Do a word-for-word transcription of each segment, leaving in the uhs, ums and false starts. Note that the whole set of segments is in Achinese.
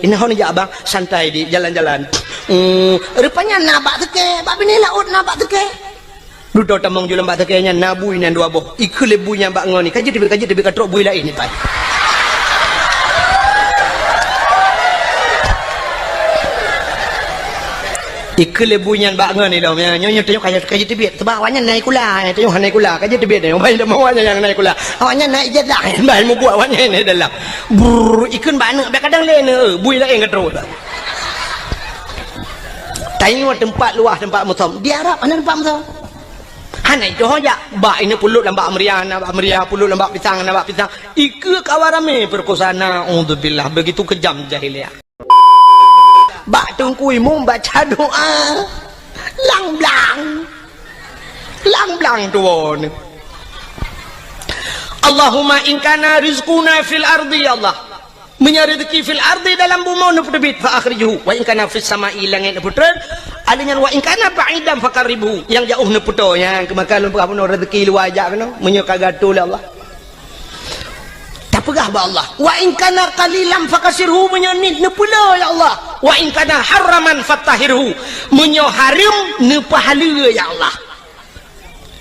Inoe hana jak, Bang, santai di jalan-jalan. Hmm, rupanya na bak seukée, bak binéh laôt na bak seukée. Dudoe tamong ju lam bak seukée nyan na bui nyan dua boh. Ikheun lé bui nyan bak ngon ni, ka jeuet teubiet, ka jeuet teubiet, ka trok bui laén ni pai. Ikheun lé bui nyan bak ngon ni lom, ya, nyoe, nyoe, tanyoe ka jeuet, ka jeuet teubiet. Sabab awaknyan na sikula, ya, tanyoe hana sikula, ka jeuet teubiet, ya, bai lam awaknyan nyang na sikula. Awaknyan na ijazah, bai mubuet awaknyan na dalam. Brrr, ikheun bak aneuk, bak kadang lé aneuk, bui laén ka trok. Tanyoe teumpat luwah, teumpat musöm. Di Arab hana teumpat musöm. Hana itu ho jak. Bak ini peulut lam bak meuria, na bak meuria, peulut lam bak pisang, na bak pisang. Ikheun kawan ramé perkosaan, naudzubillah. Begitu kejam jahiliyah. Bak teungku imum baca doa. Lang blang. Lang blang tuan. Allahumma in kana rizquna fil ardi, ya Allah. Meunyoe rezeki fil ardi, dalam bumoe neupeuteubiet, fa akhrijhu, wa in kana fis sama'i, langét neupeutrön, alèh nyan wa in kana ba'idan faqarribhu, nyang jiôh neupeutoe, nyang keumakan lôn peugah bunoe rezeki luwa jak keunoe, meunyoe ka geuatoe lé Allah. Tapeugah bak Allah, wa in kana qalilan fakasirhu, meunyoe nit neupeuleueh ya Allah, wa in kana haraman fatahhirhu, meunyoe hareuem neupeuhaleue ya Allah.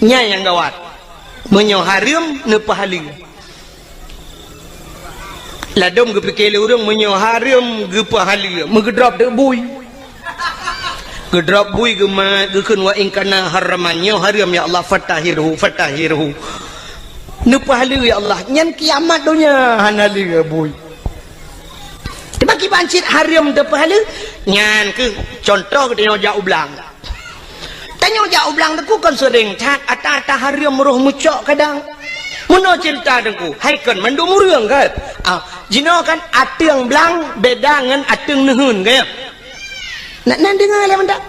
Nyan nyang gawat. Meunyoe hareuem neupeuhaleue. Ladôm geupike lé ureuëng meunyoe hareuem geupeuhaleue, meugeudrop teuk bui. Geudrop bui geumat, geukheun wa in kana haraman, nyoe hareuem ya Allah, fatahhirhu, fatahhirhu. Neupeuhaleue ya Allah, nyan kiamat donya hana lé bui. Teuma kiban cit hareuem teupeuhaleue, nyan keuh contoh geutanyoe jak u blang. Tanyoe jak u blang teungku kon seuréng that, ata-ata hareuem roh meucok kadang. Meunoe ceurita teungku, hai kon mandum ureuëng kan? Ah, jinoe kan ateueng blang beda ngon ateueng neuheun kan? Nak nan deungoe lé mantap.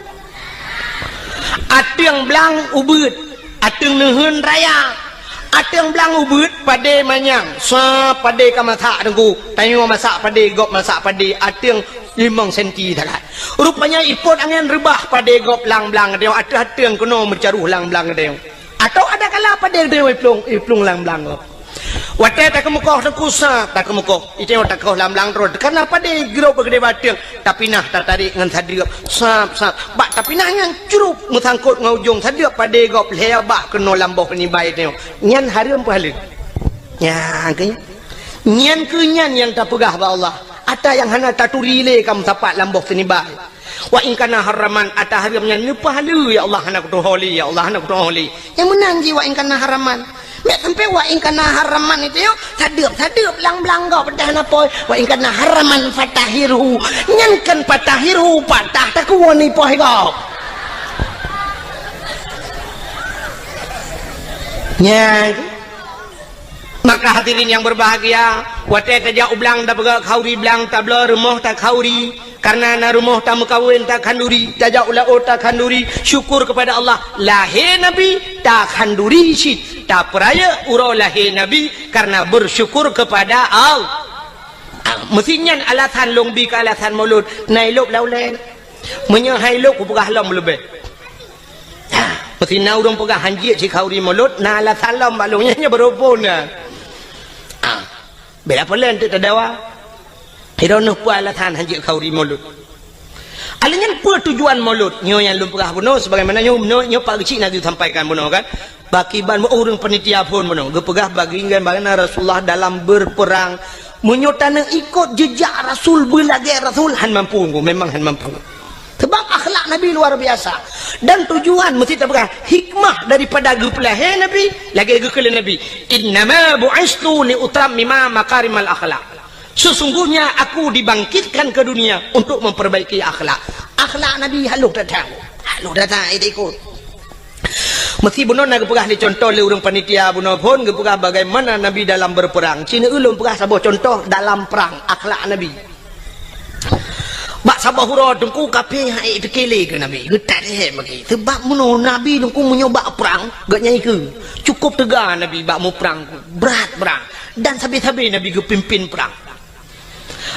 Ateueng blang ubeuet, ateueng neuheun raya. Ateueng blang ubeuet padé manyang, sa padé ka masak teungku. Tanyoe masak padé, gob masak padé, ateueng limong senti that. Rupanya ipot angén reubah padé gob lang blang geutanyoe, ateueh ateueng keunoe meucaroh lang blang geutanyoe. Atau ada kala padé geutanyoe iplueng, iplueng lang blang gob. Watée takeumeukoh teungku sa, takeumeukoh. Iteungoe takoh lang blang droe, karna padé grob beugedé bateueng, tapinah tatarék ngon sadeuep, sab, sab. Bak tapinah nyan crup meusangkot ngon ujong sadeuep padé gob lhée bah keunoe lam boh nibai teungoe. Nyan hareuem peuhaleue. Nyan keuh nyan. Nyan keuh nyan nyang tapeugah bak Allah. Ata nyang hana taturi lé ka meusapat lam boh sinibai. Wa in kana haraman, ata hareuem nyan neupeuhaleue, ya Allah, hana kutuho lé, ya Allah, hana kutuho lé. Nyang meunan jih wa in kana haraman. Mek sampai wa in kana haraman itu yuk, sadeup, sadeup lang blang gob peugah na poi. Wa in kana haraman fatahhirhu. Nyan kan fatahhirhu, patah takue ni poh gob. Nyan. Maka hadirin yang berbahagia, watée tajak u blang tapeugah khanduri blang, tabloe rumoh takhanduri, karna na rumoh tameukawen takhanduri, tajak u laôt takhanduri, syukur kepada Allah, lahé Nabi takhanduri cit, tapeurayeuk uroe lahé Nabi karna bersyukur kepada Allah. Ah, meusi nyan alasan lôn bi keu alasan mulod, na ilôb lam ulée. Meunyoe hai lôb kupeugah lom leubeh. Meusi na ureuëng peugah hanjeuet sikhanduri mulod, na alasan lom bak lôn nyan, nyan beurubon na. Ah, bela peue lé teuk tadawa. Droeneuh peue alasan hanjeuet khanduri mulod? Alèh nyan peue tujuan mulod? Nyoe nyang lôn peugah bunoe sebagaimana nyoe, nyoe, nyoe Pak Geuchik na geusampaikan bunoe kan. Bak kiban ureuëng panitia phon bunoe geupeugah bagi ngon bagaimana Rasulullah dalam berperang. Meunyoe taneuk ikot jejak Rasul, beulagée Rasul, han mampu, memang han mampu. Sebab akhlak Nabi luar biasa. Dan tujuan meusti tapeugah hikmah daripada geupeulahé Nabi, lagée geukheun lé Nabi, "Innama bu'istu li utammima makarimal akhlak." Sesungguhnya aku dibangkitkan ke dunia untuk memperbaiki akhlak. Akhlak Nabi halôh that. Halôh that, eh, diikot. Meusti bunoe na geupeugah lé contoh lé ureuëng panitia bunoe phon geupeugah bagaimana Nabi dalam berperang. Cina ulôn peugah saboh contoh dalam perang, akhlak Nabi. Bak saboh uroe teungku kafé hai teuke lé keu Nabi, geutat lé bagi. Sebab bunoe Nabi teungku meunyoe bak perang, geuhnyan ikeu. Cukup teuga Nabi bak muprang, brat perang. Dan sabe-sabe Nabi geupimpin perang.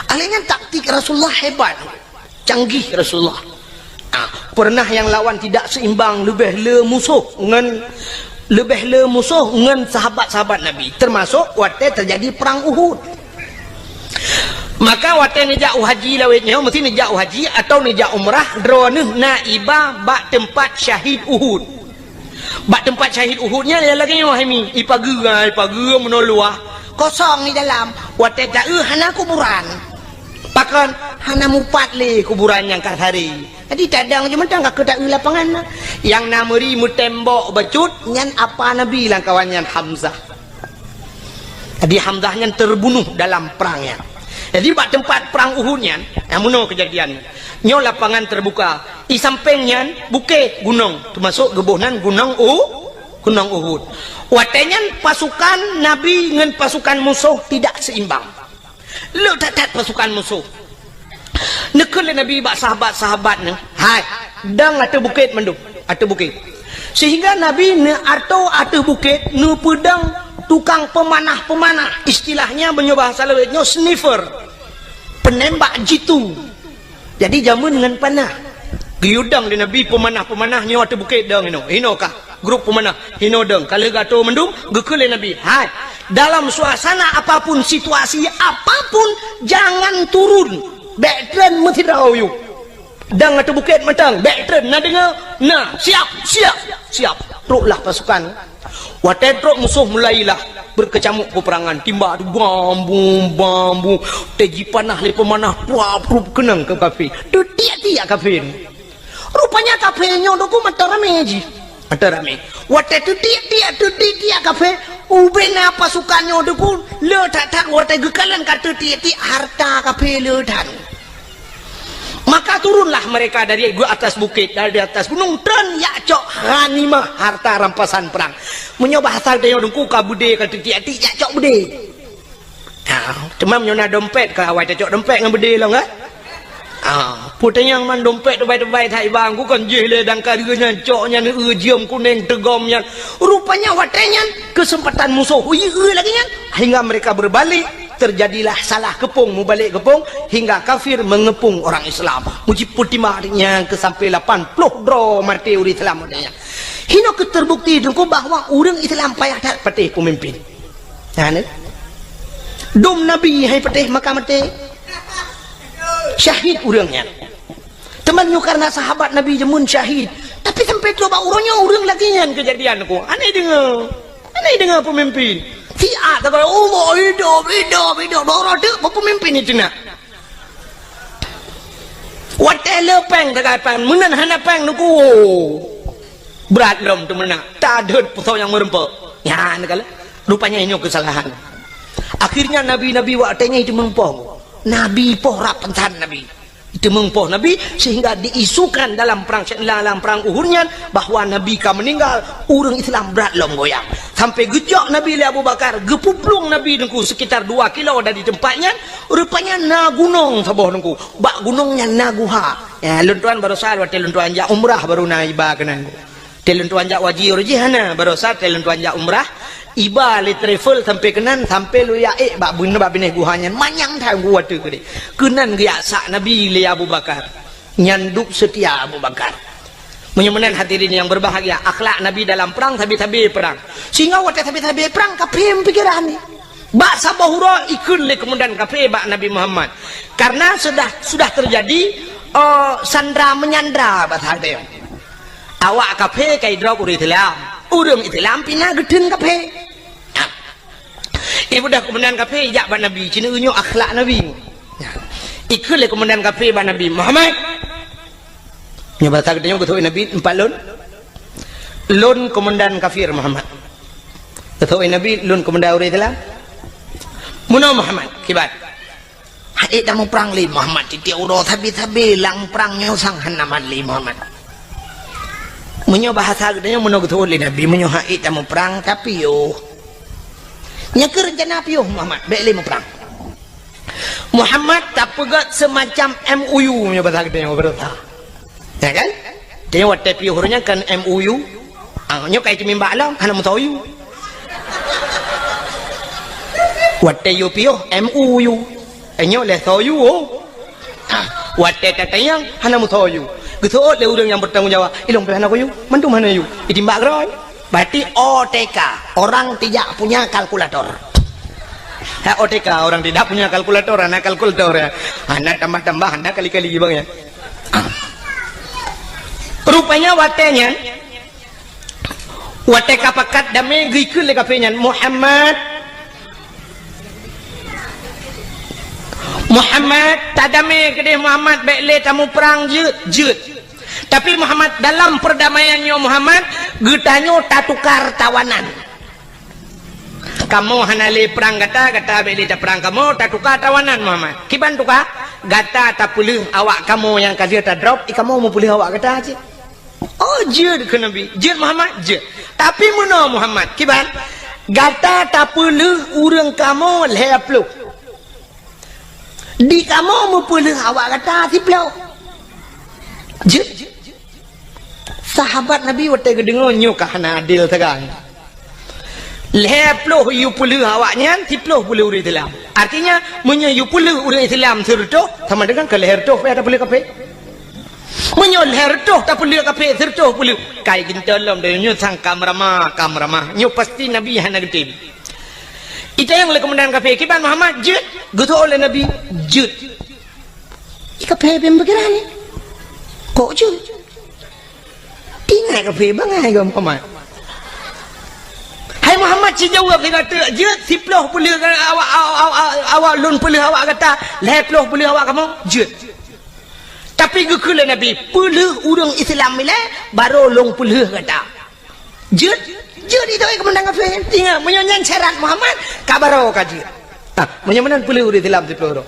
Alèh nyan taktik Rasulullah hebat. Canggih Rasulullah. Ah, pernah nyang lawan tidak seimbang leubeh le musoh ngon, leubeh le musoh ngon sahabat-sahabat Nabi, termasuk watée terjadi perang Uhud. Maka watée neujak u haji lawét nyoe, meusti neujak u haji atawa neujak umrah, droeneuh na iba bak teumpat syahid Uhud. Bak teumpat syahid Uhud nyan lagée nyoe hai mi, ipageue, ipageue meunoe luwah, kosong di dalam. Watée taeu hana kuburan. Pakon? Hana mupat lé kuburan nyang ka sari. Jadi tadong jeumeutang ka keu taeu lapangan na. Nyang na meuri meutembok bacut nyan apa Nabi lam kawan nyan Hamzah. Jadi Hamzah nyan terbunuh dalam perang nyan. Jadi bak teumpat perang Uhud nyan, nah meunoe keujadian. Nyoe lapangan terbuka. Di sampéng nyan bukét gunong, teumasok geuboh nan gunong U, gunong Uhud. Watée nyan pasukan Nabi ngon pasukan musoh tidak seimbang. Le that-that pasukan musoh. Neukheun lé Nabi bak sahabat-sahabat neuh, "Hai, dong ateueh bukét mandum, ateueh bukét." Sehingga Nabi neuatoe ateueh bukét neupeudong tukang peumanah-peumanah, istilahnya meunyoe bahasa lawét nyoe sniffer, penembak jitu. Jadi jameun ngon panah. Geuyue dong lé Nabi peumanah-peumanah nyoe ateueh bukét dong inoe. Inoe kah grup peumanah, inoe dong. Ka lheueh geuatoe mandum, geukheun lé Nabi, "Hai, dalam suasana apapun, situasi apapun, jangan turun. Bék treun meusidroe yue. Dong ateueh bukét mantong, bék treun, na deungoe? Na, siap, siap, siap." Troklah pasukan. Watée trok musoh mulailah beukeucamuk peupeurangan, timbak bam bum, bam bum, watée jipanah lé peumanah, pruap pruap keunong keu kafé. Teutiek-tiek kafé. Rupanya kafé nyoe dong ku mantong ramé jih. Mantong ramé. Watée teutiek-tiek, teutiek-tiek kafé, ubena pasukan nyoe dong ku le that-that watée geukalon ka teutiek-tiek hareuta kafé le that. Maka turunlah mereka dari atas bukit, dari atas gunong, treun jak cok ghanimah, harta rampasan perang. Meunyoe bahasa tanyoe dong ku ka beudé ka teutiek-tiek, jak cok beudé. Ha, teuma meunyoe na dompet, ka awai tacok dompet ngon beudé lom, kan? Ha, peue tanyong man dompet teubai-teubai that i bank, ku kon jih lé dan ka lheueh nyan cok nyan, eu, jeuem kunéng teugom nyan. Rupanya watée nyan keuseumpatan musoh, ui, eu lagée nyan, hingga mereka berbalik. Terjadilah salah keupông, mubalek keupông, hingga kafir mengepung orang Islam. Meujipeutimbak nyan keu sampai lapan ploh droe maté ureuëng Islam watée nyan. Hinoe keuh terbukti teungku bahwa ureuëng Islam payah that patéh peumimpin. Nyan, eh. Dum Nabi hai patéh maka maté. Syahid ureuëng nyan. Teuma nyoe karena sahabat Nabi jameun syahid. Tapi sampai trok bak uroe nyoe ureuëng lagée nyan keujadian teungku. Aneh deungoe. Aneh deungoe peumimpin. Siat tagai, "Allah, hidup, hidup, hidup." Dua uroe teuk peumimpin itu nak. Watée le péng tagai péng, meunan hana péng teungku. Brat lom teumeunak. Tadeuet peusau nyang meureumpok. Nyan kala. Rupanya nyoe keusalahan. Akhirnya nabi-nabi watée nyan itu meureumpok. Nabi poh rab peusan nabi. Teumeung poh Nabi, sehingga diisukan dalam perang, dalam perang Uhud nyan bahwa Nabi ka meninggal, ureuëng Islam brat lom goyang. Sampai geujok Nabi lé Abu Bakar, geupuplueng Nabi teungku sekitar dua kilo dari tempat nyan, rupanya na gunong saboh teungku. Bak gunong nyan na guha. Ya, lôn tuan barosa watée lôn tuan jak umrah baru na iba keunan. Teuh lôn tuan jak haji, ureuëng jih hana, barosa teuh lôn tuan jak umrah, iba lé travel sampai keunan, sampai lôn jak ék bak bun-, bak binéh guha nyan, manyang that gua teuk keudeh. Keunan geujak sak Nabi lé Abu Bakar. Nyan duek seutia Abu Bakar. Meunyoe meunan hadirin yang berbahagia, akhlak Nabi dalam perang, sabe-sabe perang. Sehingga watée sabe-sabe perang, ka phém pikiran ni. Bak saboh uroe ikheun lé komandan kafé bak Nabi Muhammad. Karena sudah, sudah terjadi, eh, sandra menyandra bahasa dia. Awak kafé ka idrop ureuëng Islam. Ureuëng Islam pina geutheun kafé. Nah. Ibudah komandan kafé jak bak Nabi, cina nyoe akhlak Nabi. Nah. Ikheun lé komandan kafé bak Nabi, "Muhammad." Nyoe bahasa geutanyoe geutôk Nabi, "Empat lôn." "Lôn komandan kafir, Muhammad." Geutôk Nabi, "Lôn komandan ureuëng Islam." "Meunoe Muhammad, kiban." "Hana ék tamuprang lé Muhammad, tieb-tieb uroe sabe-sabe lam prang nyoe sang hana mat lé Muhammad." Meunyoe bahasa geutanyoe meunoe geutôk lé Nabi, meunyoe hana ék tamuprang, tapi yoh. Nyan keuh rencana piôh Muhammad, bék lé muprang. Muhammad tapeugét seumacam M O U meunyoe bahasa geutanyoe beureuta. Ya kan? Tanyoe watée piôh ureuëng nyan kan M O U. Ah, nyoe ka iteumimbak lom, hana meusoe U. Watée yue piôh, M O U. Eh, nyoe lé soe U, oh. Ah, watée tatanyong, hana meusoe U. Geuseuôt lé ureuëng nyang bertanggung jawab, "Ilong pih hana kuyue, mandum hana yue." Itimbak keudroe. Berarti O T K, orang tidak punya kalkulator. Hai O T K, orang tidak punya kalkulator, hana kalkulator, ya. Hana tambah-tambah, hana kali-kali, bang, ya. Rupanya watèe nyan, watèe ka pakat damé, geukheun lé kafé nyan, "Muhammad, Muhammad, tadamé keudéh Muhammad, bèk lé tamuprang, jeuet, jeuet. Tapi Muhammad, dalam perdamaian nyoe Muhammad, geutanyoe tatukar tawanan." Kamoe hana lé prang gata, gata bèk lé taprang kamoe, tatuka tawanan Muhammad. Kiban tuka? Gata tapeuleueh awak kamoe nyang ka lheueh tadrop, i kamoe meupeuleueh awak gata cit. Oh, jeuet kheun Nabi. Jeuet Muhammad, jeuet. Tapi meunoe Muhammad, kiban? Gata tapeuleueh ureueng kamoe lhèe ploh. Di kamoe meupeuleueh awak gata siploh. Jeuet. Sahabat Nabi watèe geudeungoe nyoe ka hana adil sagai. Lhèe ploh yue peuleueh awak nyan, siploh peuleueh ureueng Islam. Artinya, meunyoe yue peuleueh ureueng Islam sireutôh, sama dengan keu lhèe reutôh payah tapeuleueh kafé. Meunyoe lhèe reutôh tapeuleueh kafé, sireutôh peuleueh, kai geuntô lom, dan nyoe sang ka meuramah, ka meuramah. Nyoe pasti Nabi hana geutem. Itanyong lé keumandan kafé, "Kiban Muhammad, jeuet?" Geutôh lé Nabi, "Jeuet." I kafé bèk meupikiran nyoe. "Kok jeuet?" Ingat kafé bangai keu Muhammad. "Hai Muhammad, sijaweueb lé gata, jeuet siploh peuleueh awak, awak, awak, awak lôn peuleueh awak gata, lhèe ploh peuleueh awak kamoe, jeuet." Tapi geukheun lé Nabi, "Peuleueh ureueng Islam ilèe, barô lôn peuleueh gata." Jeuet, jeuet itu, eh, keumandan kafé. Ingat, meunyoe nyan syarat Muhammad, ka barô ka jeuet. Ah, meunyoe meunan peuleueh ureueng Islam siploh droe.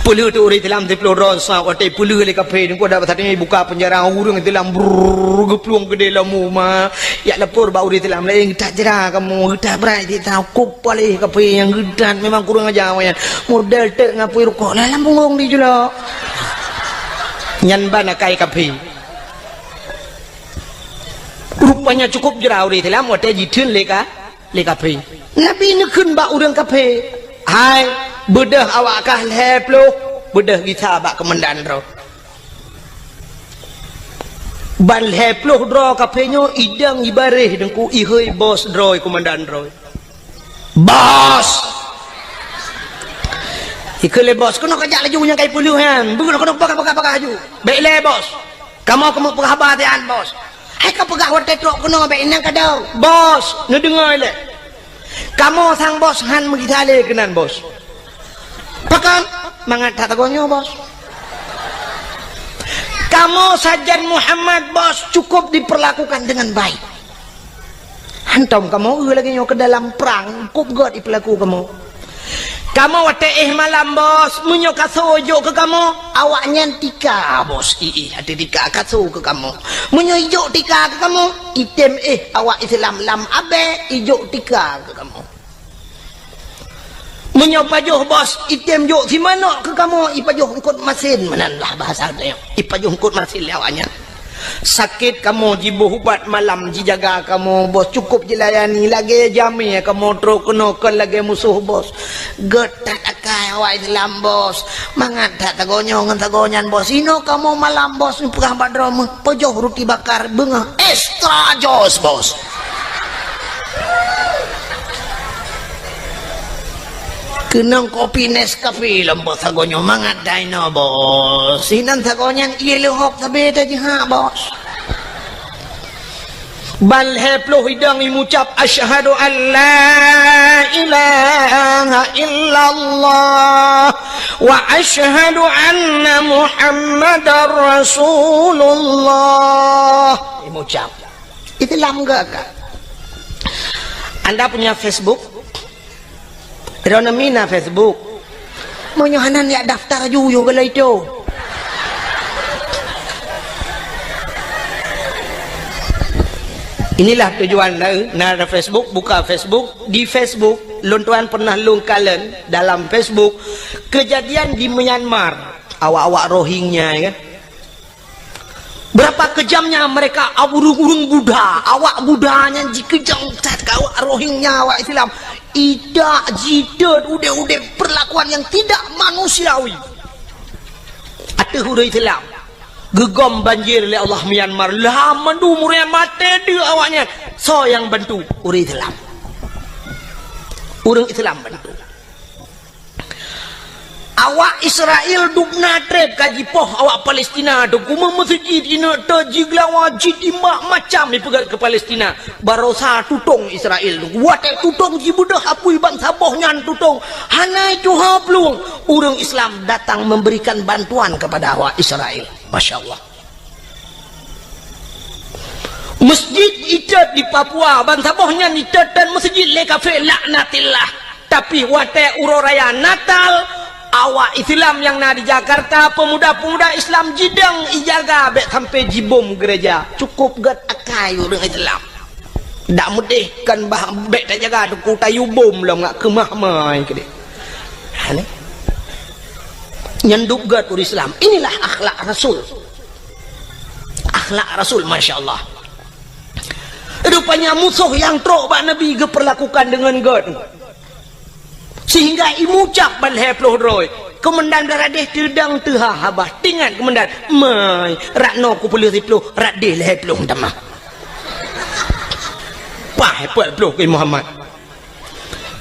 Peuleueh teuh ureueng Islam siploh droe, sa watèe peuleueh lé kafé, nyoe dak satéh buka penjara, ureueng Islam brrrr, geuplueng keudéh lom uma. Jak lapor bak ureueng Islam laén, "Geutak jra kamoe, geutak brat, geutak kup paléh kafé nyang geudat, memang kurang aja awaknyan. Model teuk ngon apui rukok, lam punggong di julok." Nyan ban akai kafé. Rupanya cukup jra ureueng Islam watèe jitheun lé ka, lé kafé. Nabi neukheun bak ureueng kafé, "Hai, beudôh awak kah lhèe ploh, beudôh gisa bak keumandan droe." Ban lhèe ploh droe kafé nyoe idong ibaréh deungku, ihôi bos droe, keumandan droe. "Bos!" Ikheun lé bos, "Keunoe kajak laju nyang kai peuleueh nyan. Beuh, keunoe peugah, peugah, peugah laju. Bèk lé, bos. Kamoe keumeung peugah haba siat, bos." "Hai kapeugah watèe trok keunoe, bèk inan kadang." "Bos, neudeungoe lé. Kamoe sang bos han meugisa lé keunan, bos." "Pakon?" "Mangat that sagoe nyoe, bos." "Kamoe sajan Muhammad, bos, cukup diperlakukan dengan baik. Hantom kamoe eu lagèe nyoe keu dalam prang, kup göt ipeulaku kamoe. Kamoe watèe éh malam, bos, meunyoe kaso ijok keu kamoe, awaknyan tika, bos, iéh ateueh tika kaso keu kamoe. Meunyoe ijok tika keu kamoe, itém éh awak Islam lam abèe ijok tika keu kamoe. Meunyoe pajoh, bos, itém jok simanok keu kamoe, ipajoh eungkôt masin, meunan lah bahasa tanyoe. Ipajoh eungkôt masin lé awaknyan. Sakét kamoe jiboh ubat malam, jijaga kamoe, bos, cukup jilayani, lagèe jamèe kamoe trok keunoe, kon lagèe musoh, bos. Göt that akai awak Islam, bos. Mangat that sagoe nyoe ngon sagoe nyan, bos. Inoe kamoe malam, bos, neupeugah bak droe meuh, pajoh ruti bakar, beungoh extra jos, bos. Keunong kopi Nescafe lom, bos, sagoe nyoe mangat that inoe, bos. Sinan sagoe nyan ié leuhop sabé tajihak, bos. Ban lhèe ploh idong imucap, "Asyhadu an la ilaha illallah wa asyhadu anna Muhammadar Rasulullah." Imucap. Islam geuh ka. Anda punya Facebook? Droeneuh mina Facebook. Meunyoe hana, jak daftar ju yoh galai tu. Inilah tujuan na, na ada Facebook, buka Facebook. Di Facebook, lôn tuan pernah lôn kalon dalam Facebook, kejadian di Myanmar. Awak-awak Rohingya, ya kan? Berapa kejamnya mereka, ureueng-ureueng Buddha, awak Buddha nyan jikeujam that keu awak Rohingya, awak Islam. Idak, jitot, udeb-udeb, perlakuan yang tidak manusiawi. Ateueh ureueng Islam, geugom banjir lé Allah Myanmar, lam mandum ureueng maté deuh awaknyan. Soe nyang bantu? Ureueng Islam. Ureuëng Islam bantu. Awak Israel dubna treb ka jipoh awak Palestina tu, kuma meuseujid ineuk teuh jigeulawa, jidimbak macam ipeugét keu Palestina. Barosa tutong Israel tu. Watée tutong jibeudôh apui bansaboh nyan tutong. Hana tuha plueng. Ureuëng Islam datang memberikan bantuan kepada awak Israel. Masya Allah. Masjid itot di Papua, bansaboh nyan itot dan masjid lé kafé laknatillah. Tapi watée uroe raya Natal, awak Islam nyang na di Jakarta, pemuda-pemuda Islam jidong ijaga bék sampai jibom gereja. Cukup gét akai ureuëng Islam. Dak meudeh kan bah bék tajaga teungku tayue bom lom ngak keumah mai keudeh. Ha ni. Nyan dub gét ureuëng Islam. Inilah akhlak Rasul. Akhlak Rasul, masya Allah. Rupanya musoh nyang trok bak Nabi geupeurlakukan deungon gét. Sehingga imucab ban lhée ploh droe. Keumandan Bladeh teudong teuha haba. Tingat keumandan, "Mai, rat noe kupeuleueh siplôh, rat deh lhée ploh tamah." Paih peuet ploh keu Muhammad.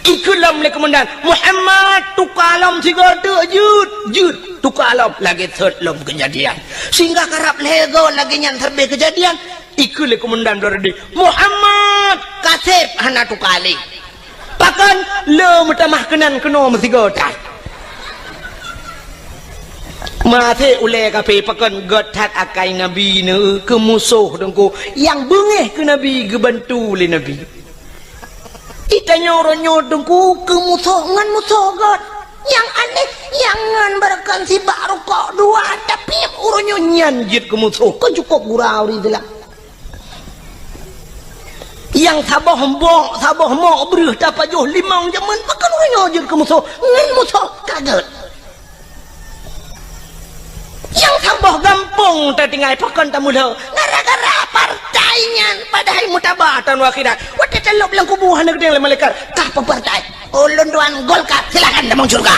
Ikheun lom lé keumandan, "Muhammad, tuka lom sigoe teuk jeuet, jeuet, tuka lom." Lagée sot lom keujadian. Sehingga karab lhée goe lagée nyan sabe keujadian, ikheun lé keumandan Bladeh, "Muhammad, kaseb hana tuka lé." Pakon le meutamah keunan keunoe meusigoe that. Maté ulée kafé pakon gét that akai Nabi neu keu musoh teungku nyang beungéh keu Nabi geubantu lé Nabi. Itanyoe uroe nyoe teungku keu musoh ngon musoh gét. Nyang aneh, nyang ngon beureukan sibak rukok dua, tapi uroe nyoe nyan jeuet keu musoh. Kon cukop gura ureuëng Islam. Nyang saboh mbok, saboh mok breueh tapajoh limong jameun, pakon uroe nyoe jeuet keu musoh, ngon musoh ka gét. Nyang saboh gampông tatinggai pakon tamulo, gara-gara partai nyan, padahai mutaba taun akhirat. Watée talop lam kubu hana geudeng lé malaikat, "Kah peue partai?" "Ulôn tuan Golkar." "Silakan tamong syeuruga."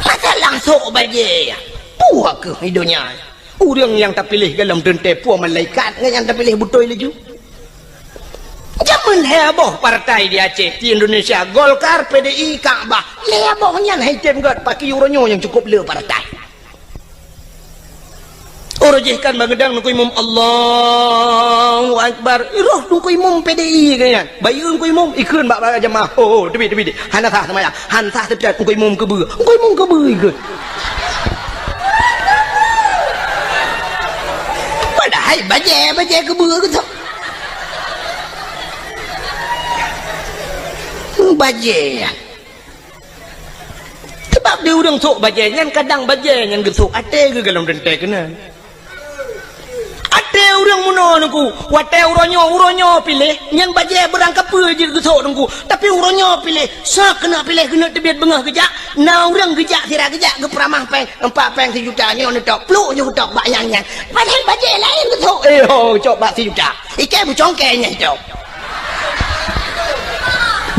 Masalah sok bajée. Peue keuh di donya? Ureuëng nyang tapiléh golom teuntée peue malaikat ngon nyang tapiléh beutôi laju. Jameun lhée boh partai di Aceh, di Indonesia, Golkar, P D I, Kakbah. Lhée boh nyan hai tem gét paki uroe nyoe nyang cukop le partai. Uroe jih kan bangeudang nungku imum, "Allahu Akbar." Roh nungku imum P D I keu nyan. Bayeue nungku imum, ikheun bak, bak jamaah. "Oh, oh, teubiet, teubiet. Hana sah seumayang. Hana sah teubiet nungku imum keubeue." Nungku imum keubeue ikheun. Padahai bajée, bajée keubeue keu tu. Bajée. Sebab di ureuëng sok bajée nyan, kadang bajée nyan geusok até geuh golom teuntée keunan. Até ureuëng meunoe nungku, watée uroe nyoe, uroe nyoe piléh, nyan bajée beurangkapeue jeuet geusok nungku. Tapi uroe nyoe piléh, sa keuneuk piléh keuneuk teubiet beungoh geujak, na ureuëng geujak sira geujak geupeuramah péng, empat péng sijuta nyoe neutok, pluek nyoe geutok bak nyang nyan. Padahai bajée laén geusok, eh ho, cok bak sijuta. Ikée bucongkée nyan cok.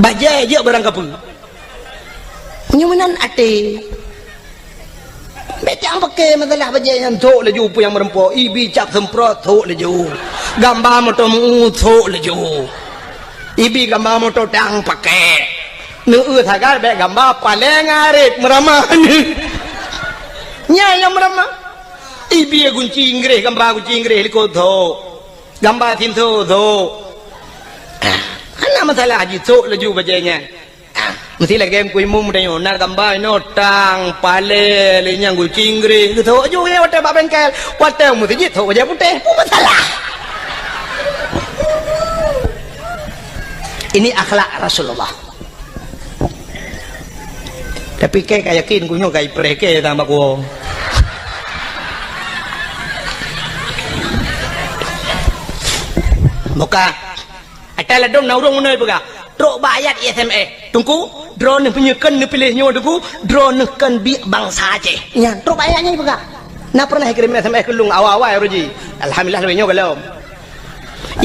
Bajée jeuet beurangkapeue. Meunyoe meunan até. Bék cang peuke masalah bajée nyan, sok laju peue nyang meureumpok, ibi cap seumprot sok laju. Gamba moto meu sok laju. Ibi gamba moto dang pake. Neueu sagai bék gamba paleng arit meuramah. Nyan nyang meuramah. Ibi gunci Inggréh, gamba gunci Inggréh likot sok. Gamba sinso sok. Ah, hana masalah jisok laju bajée nyan. Ah, meusti lagée Teungku Imum tanyoe, na gamba inoe tang, palé, lé nyang guci Inggréh, geusok ju watée bak bengkel, watée meuseujid sok bajée putéh, peue masalah? Ini akhlak Rasulullah. Tapi kée ka yakin ku nyoe ka ipreh kée sama ku. Buka. Ata ladom na ureuëng meunoe peugah, trok bak ayat S M S. Teungku, droeneuh meunyoe kön neupiléh nyoe Teungku, droeneuh kön biek bansa Aceh. Nyan, trok bak ayat nyan peugah. Na pernah ikirém S M S keu lôn awai-awai uroe jih. Alhamdulillah, lagée nyoe gohlom.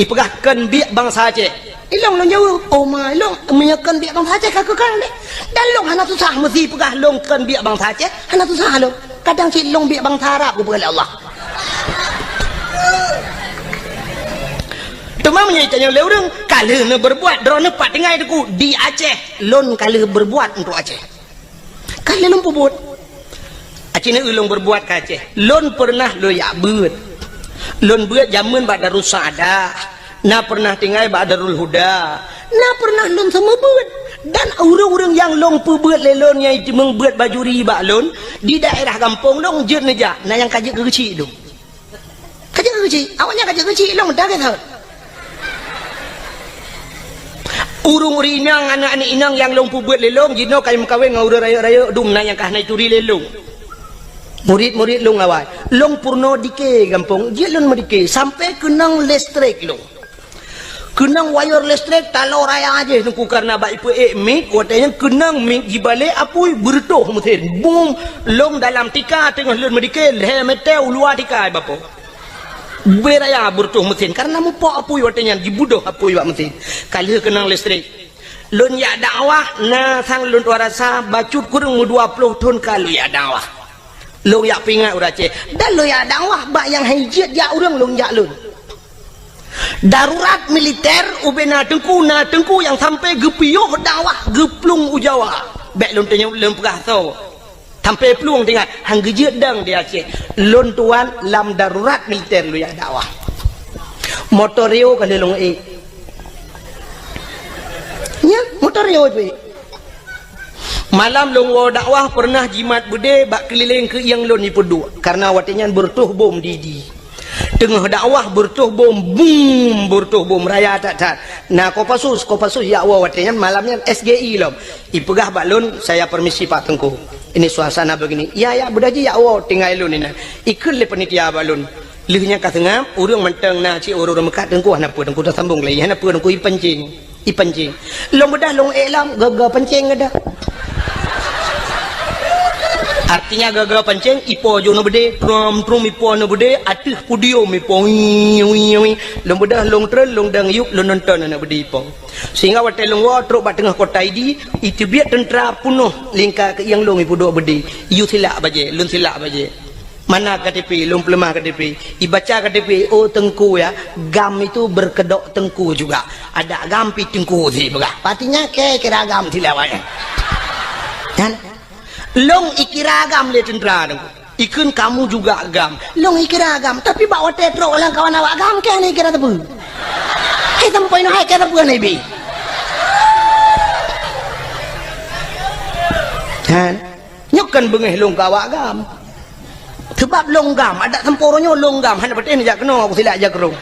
Ipeugah kön biek bansa Aceh. Ilong lôn jaweueb, "Oh ma, ilong meunyoe kön biek bansa Aceh ka keu kön deh." Dan lôn hana susah meusi peugah lôn kön biek bansa Aceh, hana susah lôn. Kadang cit lôn biek bansa Arab geupeugah lé Allah. Teuma meunyoe tanyong lé ureuëng, ka lheueh neubeurbuat, droeneuh pat tinggai Teungku, di Aceh, lôn ka lheueh beurbuat untuk Aceh. Ka lheueh lôn peubuet. Aci neu lôn beurbuat ka Aceh. Lôn peureunah lôn jak beuet. Lôn beuet jameun bak Darussaada. Na peureunah tinggai bak Darul Huda. Na peureunah lôn seumeubeuet. Dan ureuëng-ureuëng nyang lôn peubeuet lé lôn nyang jiteumeung beuet bajuri bak lôn, di daerah gampông lôn jeuet neujak, na nyang ka jeuet keu geuchik lôn. Ka jeuet keu geuchik, awaknyan ka jeuet keu geuchik lôn, dah keu thon. Ureuëng-ureuëng inong, aneuk-aneuk inong nyang lôn peubeuet lé lôn, jinoe ka meukawen ngon ureuëng rayeuk-rayeuk dum na nyang ka hana jituri lé lôn. Murit-murit lôn awai, lôn peurunoe dike gampông, jeuet lôn meudike, sampoe keunong listrik lôn. Keunong wayeur listrik taloe raya jih Teungku, kareuna bak ipeuék mik, watée nyan keunong mik jibalek apui beureutoh meusen. Bum, lôn dalam tika teungoh lôn meudike, lhée meter u luwa tika, Bapak. Bée raya beureutoh meusen, kareuna mupok apui watée nyan, jibeudôh apui bak meusen. Ka lheueh keunong listrik. Lôn jak dakwah, na sang lôn tuan rasa, bacut kureueng meudua ploh thon ka lôn jak dakwah. Lôn jak peuingat ureuëng Aceh. Dan lôn jak dakwah, bak nyang han jeuet jak ureuëng lôn jak lôn. Darurat militer ubena teungku, na teungku nyang sampoe geupiôh dakwah geuplueng u Jawa. Bék lôn tanyong lôn peugah soe. Sampoe plueng teuingat, han geujeuet dong di Aceh. Lôn tuan lam darurat militer lôn jak dakwah. Motoreo ka lheueh lôn ék. Nyan, motoreo ipeuék. Malam lôn woe dakwah peureunah jimat beudé bak keulileng keuieng lôn ipeuduek, kareuna watée nyan beureutoh bom di, di. Teungoh dakwah beureutoh bom, bum, beureutoh bom raya that-that. Na Kopassus, Kopassus jak woe watée nyan, malam nyan S G I lom. Ipeugah bak lôn, "Saya permisi Pak Teungku. Ini suasana begini." "Ya, ya, beudôh jih jak woe tinggai lôn inan." Ikheun lé panitia bak lôn. Lheueh nyan ka seungab, ureuëng mantong na cit ureuëng meukat, "Teungku hana peue, Teungku tasambong lé, hana peue Teungku, ipancing." Ipancing. Lôn beudôh lôn ék lom, gaga pancing gata. Artinya gaga pancing, ipo jôh aneuk beudé, trom-trom ipo aneuk beudé, ateueh podium ipo, wi, wi, wi. Lôn beudôh lôn treun, lôn dong yup, lôn nonton aneuk beudé ipo. Sehingga watée lôn woe trok bak teungoh kota Idi, iteubiet teuntra peunoh lingka keuieng lôn ipeuduek beudé. Yue silak bajée, lôn silak bajée. "Mana K T P?" Lôn peuleumah K T P. Ibaca K T P, "Oh Teungku ya, GAM itu berkedok Teungku juga. Ada GAM pih Teungku," si peugah. Pastinya kira GAM silak bajée. Kan? Lôn ikira GAM lé teuntra Teungku. Ikheun, "Kamu juga GAM." Lôn ikira GAM, tapi bak watée trok lam kawan awak GAM, keu hana ikira teupeu. Hai sampoe nyoe hai keu teupeu hana ibi. Kan? Nyoe kan beungéh lôn keu awak GAM. Sebab lôn GAM, adak sampoe uroe nyoe lôn GAM, hana patéh neujak keunoe, aku silak jak keurong.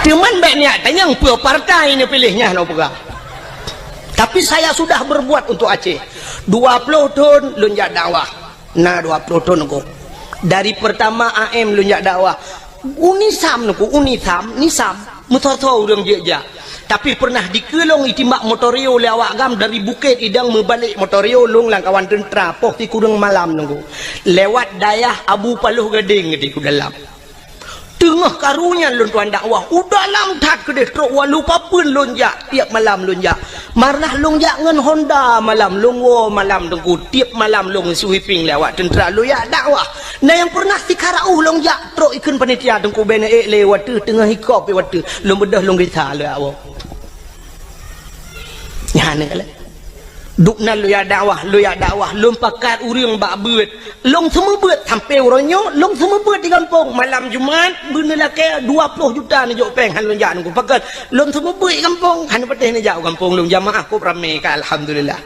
Teuma bék niat tanyong peue partai neupiléh nyan lôn peugah. Tapi saya sudah berbuat untuk Aceh. Dua ploh thon lôn jak dakwah. Na dua ploh thon Teungku. Dari pertama A M lôn jak dakwah. UNISAM Teungku, UNISAM, NISAM. Meusoe-soe ureuëng jeuet jak. Tapi peureunah dikeue lôn itimbak motoreo lé awak GAM dari Bukét Idong meubalek motoreo lôn lam kawan teuntra poh sikureueng malam Teungku. Lewat dayah Abu Paloh Gadeng di dalam. Teungoh karu nyan lôn tuan dakwah, u dalam that keudeh trok walu papeuen lôn jak, tiep malam lôn jak. Malah lôn jak ngon Honda malam, lôn woe malam Teungku, tiep malam lôn sweeping lé awak teuntra lôn jak dakwah. Na nyang peureunah sikara uh lôn jak trok ikheun panitia Teungku, bèk neuék lé watèe teungoh ikop watèe lôn beudôh lôn gisa lé awak. Nyan keuh lé. Duek nan lôn jak dakwah, lôn jak dakwah, lôn pakat ureueng bak beuet. Lôn seumeubeuet sampoe uroe nyoe, lôn seumeubeuet di gampông. Malam Jumat, beuneulakèe dua ploh juta neujok pèng, han lôn jak Teungku. Pakon? Lôn seumeubeuet di gampông, han patéh neujak u gampông lôn. Jamaah kôb ramè ka, alhamdulillah.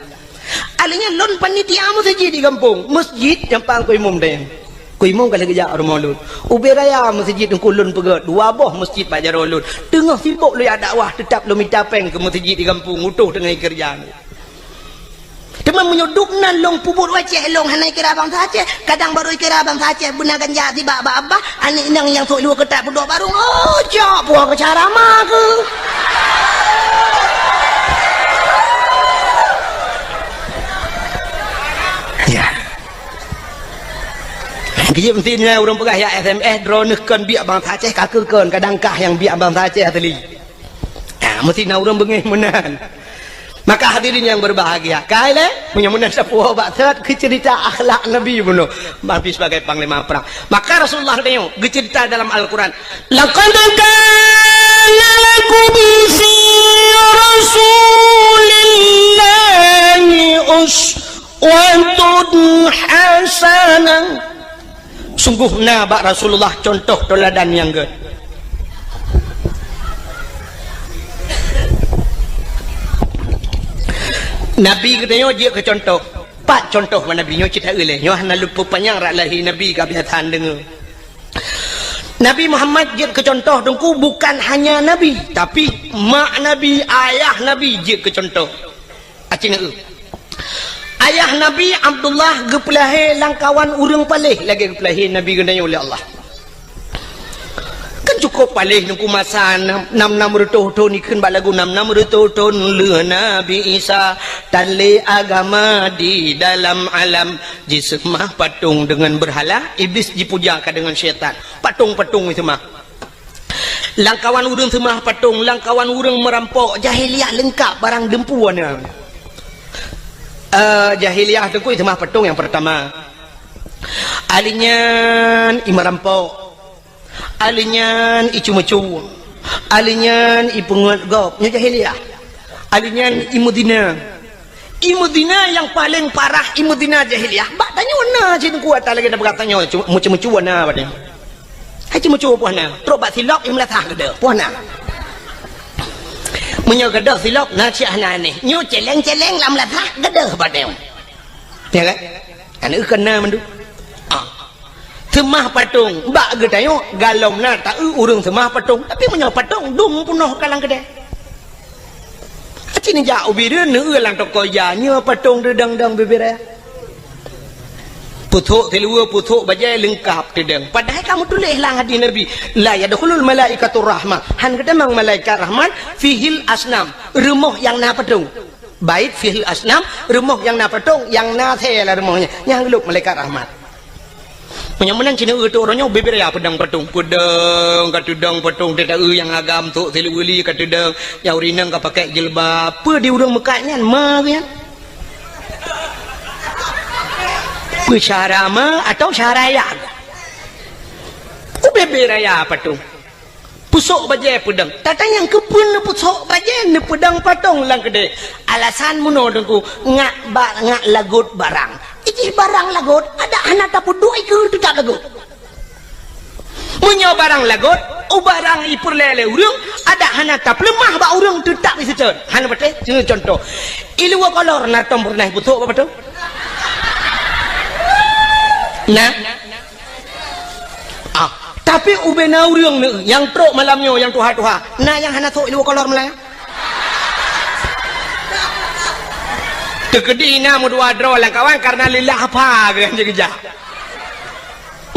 Alèh nyan lôn panitia meuseujid di gampông. Meuseujid nyang pang keu imum deh. Keu imum ka lheueh geujak rumoh lôn. Ubé raya meuseujid Teungku lôn peugöt, dua boh meuseujid bak jaroe lôn. Teungoh sibok lôn jak dakwah, teutap lôn mita pèng keu meuseujid di gampông, utôh teungoh ikeureuja. Teuma meunyoe duek nan lôn peubuet u Aceh, lôn hana ikira bansa Aceh, kadang barô ikira bansa Aceh, beuna ganja sibak bak babah, aneuk inong nyang sôk luweue keutat peuduek barô, oh, cok puwoe keu cara ma keuh. Ya. Geujeuet meusti nyan ureueng peugah, ya S M S, droeneuh kon biek bansa Aceh, ka keuh kon, kadang kah nyang biek bansa Aceh asli. Ha, meusti na ureueng beungéh meunan. Maka hadirin yang berbahagia, kai lé, meunyoe meunan sapeue bak that keu cerita akhlak Nabi bunoe, Nabi sebagai panglima perang. Maka Rasulullah teuh geucerita dalam Al-Quran, "Laqad kana lakum fi Rasulillahi uswatun hasanah." Sungguh na bak Rasulullah contoh teuladan nyang gét. Nabi geutanyoe jeuet keu contoh. Pat contoh bak Nabi nyoe cit ilée. Nyoe hana lôn peupanyang rot lahé Nabi ka biasa deungoe. Nabi Muhammad jeuet keu contoh Teungku bukan hanya Nabi, tapi mak Nabi, ayah Nabi jeuet keu contoh. Aci neu. Ayah Nabi Abdullah geupeulahé lam kawan ureuëng paléh lagée geupeulahé Nabi geutanyoe lé Allah. Kan cukup paléh Teungku masa nam, nam, nam reutôh thon ikheun bak lagu nam, nam reutôh thon lheueh Nabi Isa tan lé agama di dalam alam, jiseumah patong deungon beurhala, Iblis jipuja ka deungon syaitan. Patong-patong jiseumah. Lam kawan ureuëng seumah patong, lam kawan ureuëng meurampok, jahiliyah leungkap barang deumpu na. Eh, jahiliyah Teungku seumah patong nyang peurtama. Ahli nyan i meurampok. Ahli nyan i ceumeucue. Ahli nyan i peungeut gob. Nyoe jahiliyah. Ahli nyan i meuzina. I meuzina nyang paleng parah, i meuzina jahiliyah. Bak tanyoe na cit Teungku ata lagée na bak tanyoe, cu-, meucue-meucue na bak tanyoe. Hai ceumeucue poh na, trok bak silop i meulasah geudoh, poh na. Meunyoe geudoh silop na cit hana anéh. Nyoe celeng-celeng lam lasah geudoh bak tanyoe. Ya kan? Aneuk keuna mandum. Ah. Seumah patong, bak geutanyoe galom na taeu ureuëng seumah patong. Tapi meunyoe patong dum peunoh ka lam keudée. Aci neujak u Bireuen neueu lam toko ija, nyoe patong teudong-dong bibiraya. Pusok siluweue, pusok bajée leungkap teudong. Padahai ka meutuléh lam hadis Nabi, "La yadkhulul malaikatur rahmah." Han geutamong malaikat rahmat, fihil asnam, rumoh nyang na patong. Bait fihil asnam, rumoh nyang na patong, nyang na sée lam rumoh nyan. Nyang geulop malaikat rahmat. Meunyoe meunan cit neu teuh uroe nyoe bibiraya peudong patong. Peudong, ka teudong patong, teuta-eu nyang agam, sôk siluweue li ka teudong, nyang ureuëng inong ka pakai jilbab. Peue di ureuëng meukat nyan, ma geuh nyan? Peue syara ma atau syara ya? Ubé-bé raya patong. Pusok bajée peudong. Tata nyang keupeue neupusok bajée neupeudong patong lam keudée. Alasan meunoe Teungku, ngak ba-, ngak lagot barang. Ijih barang lagot, adak hana tapeuduek ikeue teutap lagot. Meunyoe barang lagot, u barang ipeureulée lé ureuëng, adak hana tapeuleumah bak ureuëng teutap iseutôt. Hana patéh, contoh. Iluwa kolor na tom peureunah ipusok bak patong? Na? Ah, tapi ubé na ureuëng neu nyang trok malam nyoe nyang tuha-tuha. Na nyang hana sôk iluwa kolor meulayeue? Teukeudi na meudua droe lam kawan karena leulah apa geuh geujak.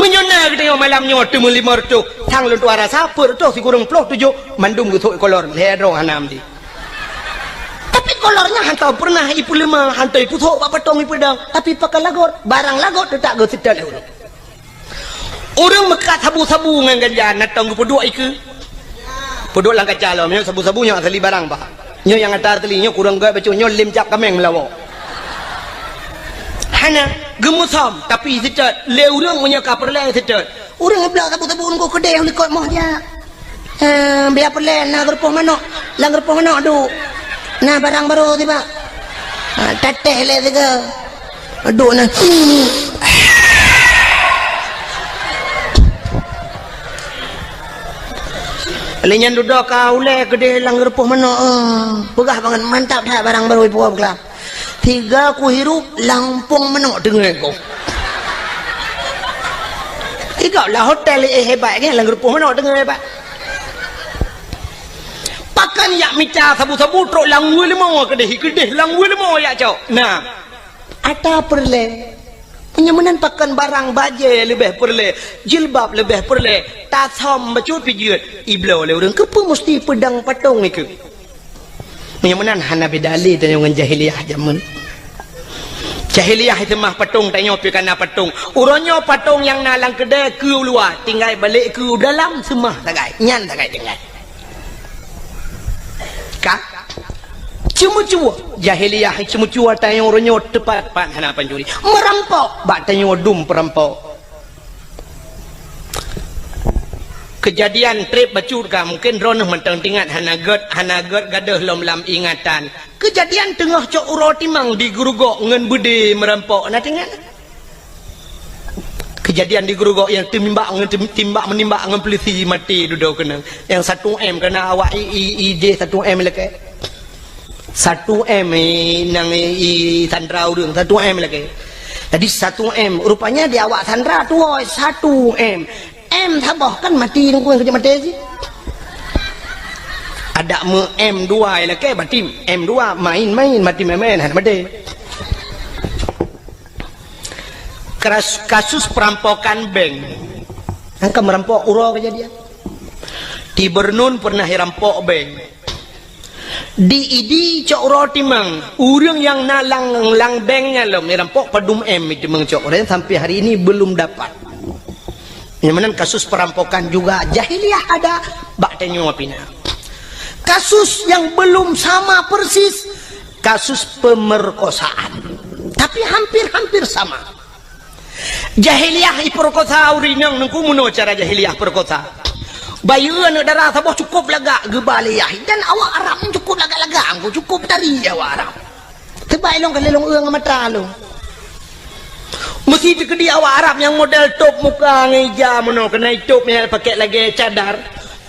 Meunyoe na geutanyoe malam nyoe teumeulimong reutôh, sang lôn tuha rasa peuet reutôh sikureueng ploh tujoh mandum geusôk ikolor lhée droe hana meuti. Tapi kolor nyan hana peureunah ipeuleumah, hana ipusok bak patong ipeudong, tapi pakai lagot, barang lagot teutap geuseutôt lé ureuëng. Ureuëng meukat sabu-sabu ngon ganja na tom geupeuduek ikeue. Peuduek lam kaca lom, nyoe sabu-sabu nyoe asali barang bah. Nyoe nyang ata asali, nyoe kureueng gét bacut, nyoe lem cap kaméng meulawa. Hana, geumeusom, tapi seutôt, lé ureuëng meunyoe ka peureulée seutôt. Ureuëng iblok sabu-sabu ngon keudeh likot moh jak. Eh, biar peureulée na geurupoh manok, lam geurupoh manok duek. Na barang barô tiba. Ha, tatéh lé sigoe. Duek na. Lé nyan dudoe ka ulée keudeh lam geurupoh manok, eh. Peugah bangat mantap that barang barô ipuwoe beuklap. Tiga kuhirup lampong manok teungoh ko. Tiga lah hotel eh hebat kan lam geurupoh manok teungoh hebat. Pakan yak mita sabu-sabu trok lam wue leumo keudeh, keudeh lam wue leumo yak cok. Nah. Ata peureulée. Meunyoe meunan pakan barang bajée leubeh peureulée, jilbab leubeh peureulée, tasam bacut pijeut, ibloe lé ureuëng keupeue musti peudong patong ikeue. Meunyoe meunan hana beda lé tanyoe ngon jahiliyah jameun. Jahiliyah seumah patong tanyoe pih kana patong. Uroe nyoe patong nyang na lam keudée keu u luwa, tinggai balek keu u dalam seumah sagai. Nyan sagai tinggai. Ka? Ceumeucue, jahiliyah ceumeucue tanyoe uroe nyoe teupat-pat hana pancuri. Meurampok bak tanyoe dum peurampok. Keujadian treb bacut ka, mungken droeneuh mantong teuingat, hana gét, hana gét gadôh lom lam ingatan. Keujadian teungoh cok uroe timang di Geurugok ngon beudé meurampok, na teuingat? Keujadian di Geurugok nyang teumimbak ngon tem-, timbak meunimbak ngon peulisi maté dudoe keunan. Nyang satu M keunan awak i, i, i jih satu M lakée. Satu M i, nyang i, i sandra ureuëng, satu M lakée. Jadi satu M, rupanya di awak sandra tuwoe satu M. M saboh kan maté nunggu nyang maté sih. Ada me M dua lakée, berarti M dua main-main, maté main-main, hana maté. Kras-, kasus perampokan bank. Angka merampok uroe kejadian. Di Bernun pernah dirampok bank. Di Idi cok uroe timang. Ureuëng nyang na lam, lam bank nyan lom dirampok padum M timang cok uroe sampai hari ini belum dapat. Nyang meunan kasus perampokan juga jahiliyah ada bak tanyoe pih na. Kasus yang belum sama persis kasus pemerkosaan. Tapi hampir-hampir sama. Jahiliyah iperkosa ureuëng inong nungku meunoe cara jahiliyah perkosa. Bayeue aneuëk dara saboh cukup lagak geuba lé yah. Dan awak Arab nyan cukup lagak-lagak, cukup tari awak Arab. Teubai lôn ka lheueh lôn eu ngon mata lôn. Meusi teukeudi awak Arab nyang model top muka ngon ija meunoe keunan itop nyang pakai lagée cadar.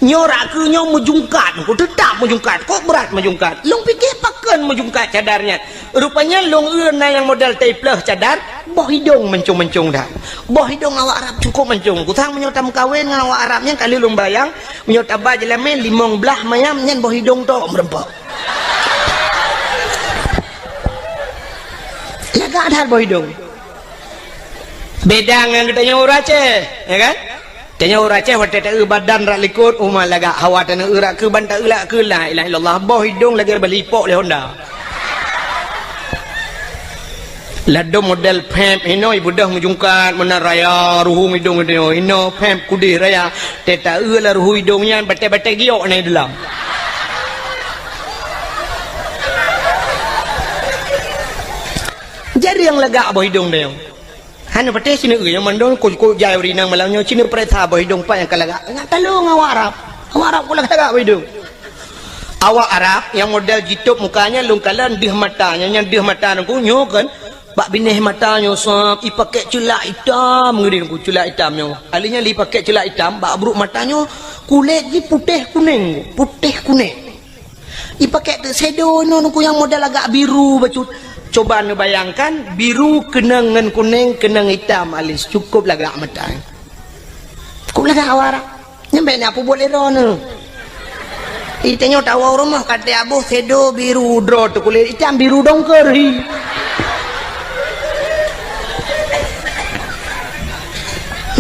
Nyoe rak keu nyoe meujungkat, ku teutap meujungkat, kok brat meujungkat. Lôn pike pakon meujungkat cadar nyan. Rupanya lôn eu na nyang model taipleuh cadar, boh idong mancong-mancong that. Boh idong awak Arab cukup mancong. Kusang meunyoe tameukawen ngon awak Arab nyan ka lheueh lôn bayang, meunyoe taba jeulamé limong blaih mayam nyan boh idong tok meureumpok. Lagak that boh idong. Beda ngon geutanyoe ureuëng Aceh, ya kan? Tanyoe ureuëng Aceh watée taeu badan rak likot, uma lagak hawa taneu rak keuban taeu lak keu la ilaha illallah, boh idong lagée balipok lé honda. Ladom model pep hinoe ibeudôh meujungkat meunan raya ruhueng idong idong hinoe pep kudeh raya. Tée taeu lam ruhueng idong nyan batée-batée giok na di dalam. Jareueng lagak boh idong tanyoe. Hana patéh sineuk nyang mandum kok-kok jai ureuëng inong malam nyoe sineuk peuriksa boh idong pat nyang ka lagak. Ngat talong awak Arab. Awak Arab kok lagak-lagak boh idong. Awak Arab nyang model jitop muka nyan lôn kalon deuh mata nyan, nyan deuh mata nungku nyoe kan. Bak binéh mata nyoe sab ipakék ceulak itam ngeudeh nungku ceulak itam nyoe. Alih nyan lé ipakék ceulak itam bak brok mata nyoe kulét jih putéh kunéng, putéh kunéng. Ipakék teuk sado inoe nungku nyang model agak biru bacut. Coba neubayangkan, biru keunong ngon kunéng, keunong itam alis, cukup lagak mata. Cukup lagak awak Arab. Nyan bék na peubuet lé droeneuh. Itanyoe tawoe rumoh ka teuaboh sado biru droe teuh kulét itam biru dongker hi.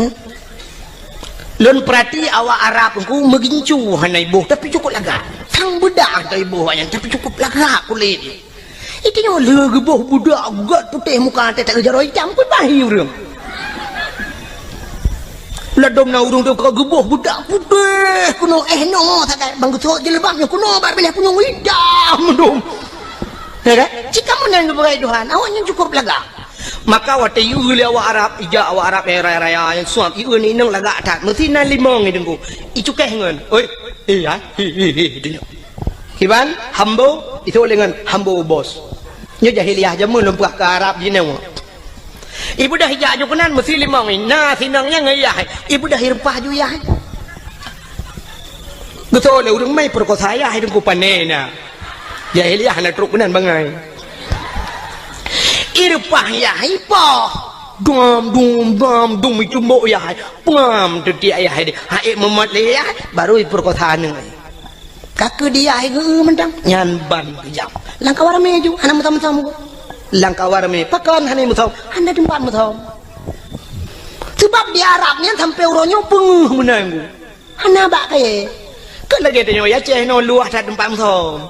Hmm? Lôn peurati awak Arab nungku meugincu hana iboh, tapi cukup lagak. Sang beudah hana iboh awaknyan, tapi cukup lagak kulét. Itanyoe lheueh geuboh budak gét putéh muka teuh taeu jaroe itam, peue bahi ureuëng. Ladom na ureuëng teuka geuboh budak putéh keunoe, eh, noe sagai bang geusok jilbab nyoe keunoe bak biléh punyueng itam dum. Ya kan? Cit kamoe nyan geupeugah Tuhan, awaknyan cukup lagak. Maka watée ieu lé awak Arab, ija awak Arab nyang raya-raya nyang suab, ieu ni inong lagak that. Meusi na limong i deungku. Icukéh ngon. Oi, eh, ai, hi, hi, hi, hi, dunia. Iban, hambo, itu dengan hambo bos. Nyoe jahiliyah jameun lôn peugah keu Arab jinoe. Ibeudôh ija ju keunan meusi limong i. Na sinong nyang ngon yah. Ibeudôh ireupah ju yah. Geutôi lé ureuëng mai peurekosa yah deungku pané na. Jahiliyah na trok keunan bangai. Ireupah yah ipoh. Dum, dum, dum, dum, icumbok yah. Pam, teutiek yah. Hai meumot lé yah, baru ipeurekosa aneuk. Ka keu di yah geu mantong. Nyan ban keujam. Lam kawan ramé ju, hana meusom-som. Lam kawan ramé, pakon hana meusom? Hana teumpat meusom. Sebab di Arab nyan sampai uroe nyoe peungeuh meunan. Hana bak kayée. Kan lagée tanyoe i Aceh nyoe luwah that teumpat meusom.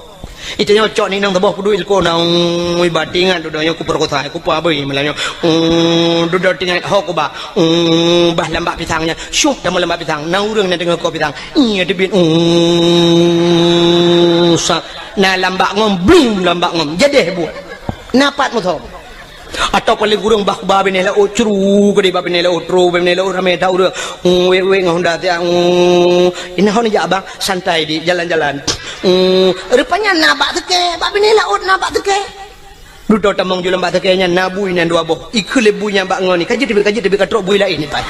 Itanyoe cok ni nang saboh peuduek ilko na, ui, bati ngat dudoe nyoe kupeurekosa, kupeuabui malam nyoe. Ui, dudoe tingat ho kuba. Ui, bah lambak pisang nyan. Syuh, teuma lambak pisang. Na ureuëng nyang teungoh ko pisang. Iya teubiet. Ui, sa. Na lam bak ngom, blum lam bak ngom. Jadeh buet. Na pat musom. Atau paléng kureueng bah ba binéh laôt, curu keudéh ba binéh laôt, tro ba binéh laôt, ramé that ureueng. Hmm, wék-wék ngon honda siat, hmm. Inoe hana jak bang, santai di jalan-jalan. Hmm, rupanya na bak seukée, ba binéh laôt na bak seukée. Dudoe tamong ju lam bak seukée nyan, na bui nyan dua boh. Ikheun lé bui nyan bak ngon ni, ka jeuet teubiet, ka jeuet teubiet, ka trok bui laén ni pai.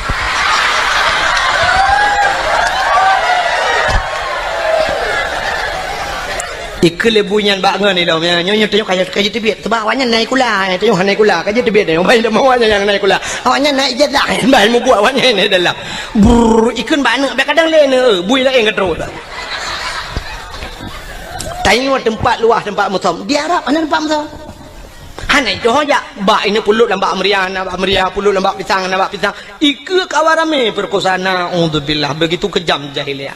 Ikheun lé bui nyan bak ngon ni lom, ya. Nyoe, nyoe tanyoe ka jeuet, ka jeuet teubiet. Sabab awaknyan na sikula, ya, tanyoe hana sikula, ka jeuet teubiet, ya. Bai lam awaknyan nyang na sikula. Awaknyan na ijazah, bai mubuet awaknyan di dalam. Brrr, ikheun bak aneuk, bèk kadang lé aneuk, bui laén ka trok. Tanyoe teumpat luwah, teumpat musom. Di Arab hana teumpat musom. Hana itu ho jak. Bak ini pulot lam bak meuria, na bak meuria, pulot lam bak pisang, na bak pisang. Ikeu kawan ramé perkosa, naudzubillah. Begitu kejam jahiliyah.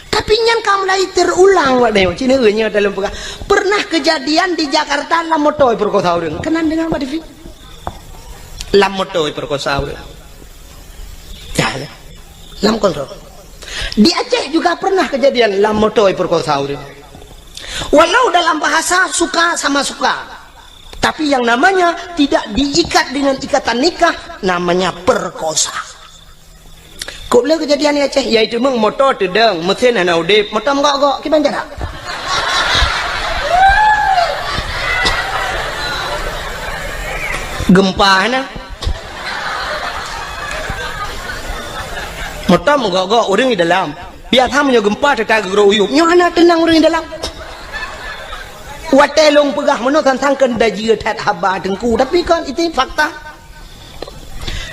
Tapi nyan ka mulai terulang, wak dayong. Cina nyoe dalam peugah. Pernah kejadian di Jakarta lam moto perkosa ureueng. Keunan deungoe bak T V. Lam moto perkosa ureueng. Ya, ya. Lam kontrol. Di Aceh juga pernah kejadian lam moto perkosa ureueng. Walau dalam bahasa suka sama suka. Tapi yang namanya tidak diikat dengan ikatan nikah, namanya perkosa. Kok le kejadian di Aceh, yaitu meng moto teudong, mesin hana udeb, moto meugok-gok, kiban jarak. Gempa hana. Moto meugok-gok, ureueng di dalam. Biasa meunyoe gempa teuka geurok uyup, nyoe hana teunang ureueng di dalam. Watèe lôn peugah meunoe sang-sang keu dajie that haba teungku, tapi kan itu fakta.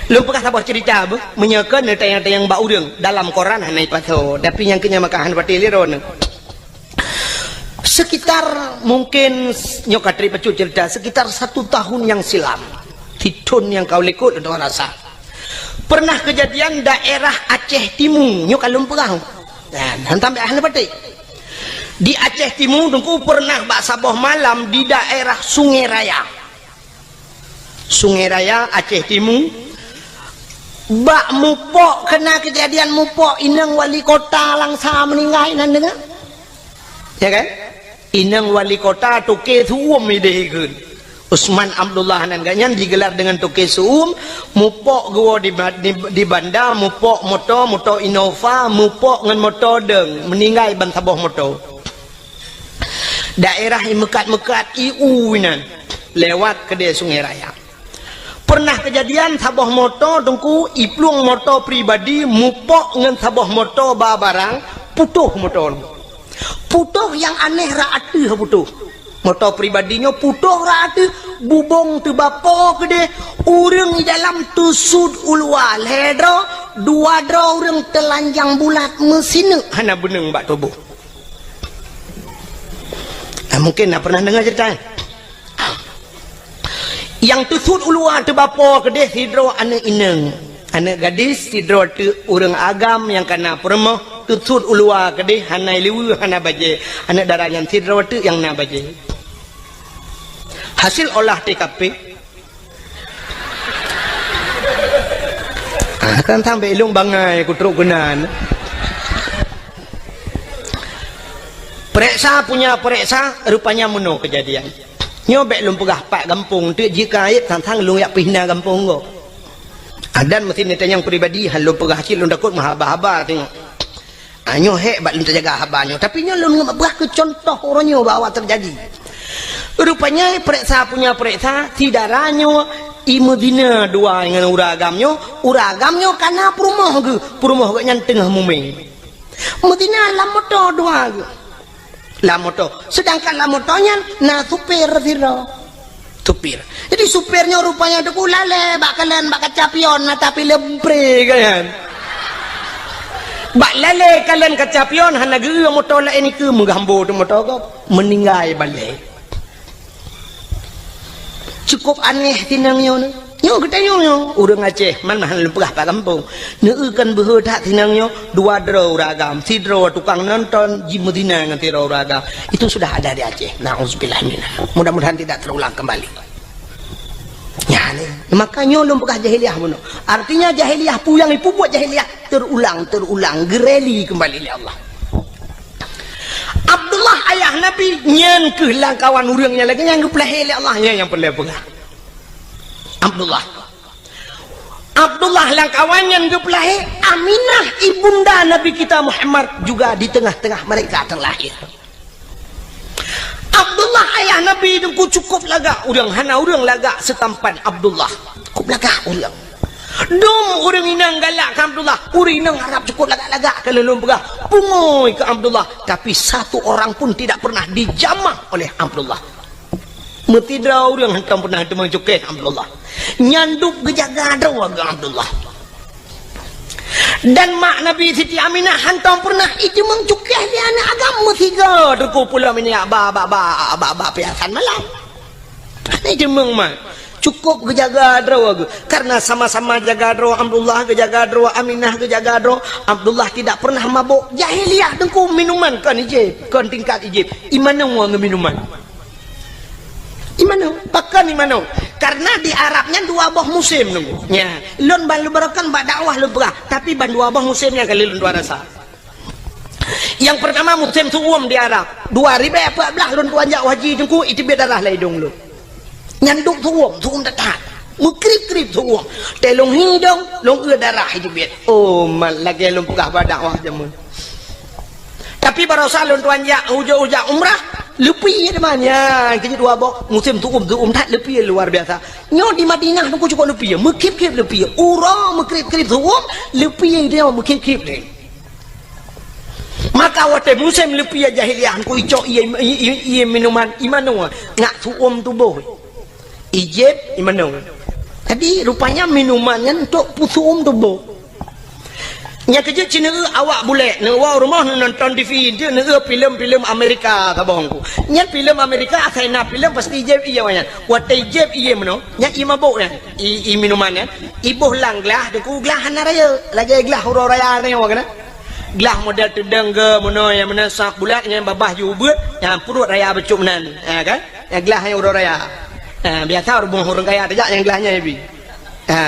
Lôn peugah saboh cerita beuh, meunyoe keu neutayang-tayang bak ureueng dalam koran hana ipasoe, tapi nyang keu nyan maka hana patéh lé droeneuh. Sekitar mungkin nyoe ka trép bacut cerita, sekitar satu tahun yang silam, sithon nyang ka u likot lôn rasa. Pernah kejadian daerah Aceh Timu, nyoe ka lôn peugah. Nah, hantam bèk hana patéh. Di Aceh Timu, teungku, pernah bak saboh malam di daerah Sungai Raya. Sungai Raya, Aceh Timu. Bak mupok, kena kejadian mupok, inong wali kota Langsa meninggai, nan deungoe. Ya kan? Inong wali kota Toke Su'um idéh ikheun. Usman Abdullah nan gobnyan digelar dengan Toke Su'um, mupok geuwoe di ba-, di, di banda, mupok moto, moto Innova, mupok ngon moto dong, meninggai ban saboh moto. Daerah i meukat-meukat i u inan, lewat keudéh Sungai Raya. Pernah kejadian saboh moto teungku, i plueng moto pribadi mupok ngon saboh moto ba barang, putôh moto. Putôh nyang aneh rot ateueh putôh. Moto pribadi nyoe putôh rot ateueh, bubông teubapo keudéh, ureueng di dalam teusut u luwa lhèe droe, dua droe ureueng teulanjang bulat meusineuk hana beuneueng bak tuboh. Nah, mungkin na pernah deungoe cerita nyan. Nyang teusut u luwa teubapo keudéh sidroe aneuk inong, aneuk gadis, sidroe teuk ureueng agam nyang kana peurumoh, teusut u luwa keudéh hana ileue, hana bajèe, aneuk dara nyan sidroe teuk nyang na bajèe. Hasil olah T K P, ah, kan sampai ilong bangai kutrok keunan. Pereksa punya pereksa, rupanya meunoe kejadian. Nyoe bèk lôn peugah pat gampông, teuk jika ayat sang-sang lôn jak peuhina gampông gob. Adan meusti neutanyong pribadi, han lôn peugah cit lôn takot meuhaba-haba teungoh. Ah, nyoe hék bak lôn tajaga haba nyoe. Tapi nyoe lôn peugah keu contoh uroe nyoe bahwa teujadi. Rupanya pereksa punya pereksa, si dara nyoe i meuzina dua ngon ureueng agam nyoe, ureueng agam nyoe kana peurumoh geuh, peurumoh gobnyan teungoh mumè. Meuzina lam moto dua geuh. Lam moto. Sedangkan lam moto nyan na supir sidroe. Supir. Jadi supir nyoe rupanya teungku lalè bak kalon bak kaca pion na tapi lempré kan. Bak lalè kalon kaca pion hana geu moto laén ikeu meugambo teuh moto gob. Meuninggai balèe. Cukup aneh tinang nyoe. Nyoe geutanyoe nyoe, ureueng Aceh, man mahan lôn peugah bak gampông. Neueu kan beuhe that tinang nyoe, dua droe ureueng agam, sidroe tukang nonton, jimeuzina ngon sidroe ureueng agam. Itu sudah ada di Aceh. Nauzubillah minha. Mudah-mudahan tidak terulang kembali. Ya, ni. Maka nyoe lôn peugah jahiliyah bunoe. Artinya jahiliyah peue nyang ipubuet jahiliyah terulang, terulang, geureli kembali lé Allah. Abdullah ayah Nabi, nyan keuh lamkawan ureuëng nyang lagée nyang geupeulahé lé Allah, nyan nyang peureulée peugah. Abdullah. Abdullah lamkawan nyan geupeulahé, Aminah ibunda Nabi kita Muhammad juga di tengah-tengah mereka terlahir. Abdullah ayah Nabi Teungku cukup lagak ureuëng, hana ureuëng lagak seutampan Abdullah. Cukup lagak ureuëng. Dum ureuëng inong galak keu Abdullah, ureuëng inong Arab cukup lagak-lagak keu lôn peugah, pungui keu Abdullah, tapi satu orang pun tidak pernah dijamah oleh Abdullah. Meusidroe ureuëng hantom pernah teumeucukéh Abdullah. Nyan dub geujaga droe geuh Abdullah. Dan mak Nabi Siti Aminah hantom pernah ijeumeung cukéh lé aneuëk agam meusigoe Teungku pulo minyak ba, ba, ba, ba, ba piasan malam. Hana ijeumeung mak. Cukup geujaga droe geuh. Karena sama-sama jaga droe, Abdullah geujaga droe, Aminah geujaga droe. Abdullah tidak pernah mabok. Jahiliyah Teungku minuman kon ijép, kon tingkat ijép. Imanoe ngon minuman. Imanoe, pakon imanoe? Karena di Arab nyan dua boh musim Teungku. Nya, lôn ban lôn beureukan bak dakwah lôn peugah, tapi ban dua boh musim nyang kali lôn tuan rasa. Yang pertama musim su'um di Arab. Dua ribèe empat belas lôn tuan jak haji Teungku, iteubiet darah lam idong lôn. Nyan dub su'um, su'um that-that. Meukrib-krib su'um. Teuh lôn hi idong, lôn eu darah iteubiet. Oh, mat lagée lôn peugah bak dakwah jameun. Tapi baroesa lôn tuan jak, ujoe-ujoe jak umrah, leupie teuma nyan, keu jeuet dua boh, musim su'um, su'um that leupie luar biasa. Nyoe di Madinah Teungku cukup leupie, meukhép-khép leupie. Uroe meukrib-krib su'um, leupie nyoe meukhép-khép lé. Maka watée musim leupie jahiliyah Teungku icok ié, ié, ié, ié minuman, imanoe, ngat su'um tuboh. Ijép imanoe. Jadi, rupanya minuman nyan untuk peusu'um tuboh. Nyang keujeuet cit neueu awak bulek, neuwoe rumoh neunonton T V, neuneueu filem-filem Amerika saboh Teungku. Nyan filem Amerika, asai na filem pasti ijép ié awak nyan. Watée ijép ié meunoe, nyan ié mabök nyan, ié, ié minuman nyan, iboh lam glah, Teungku glah hana rayeuk, lagée glah uroe raya nyoe keunan. Glah model teudong geuh meunoe, nyang meunan sak bulat, nyang babah jih ubeuet, nyang pruet raya bacut meunan, ha kan? Nyang glah nyang uroe raya. Ha, biasa ureuëng, ureuëng kaya tajak nyang glah nyan ibi. Ha,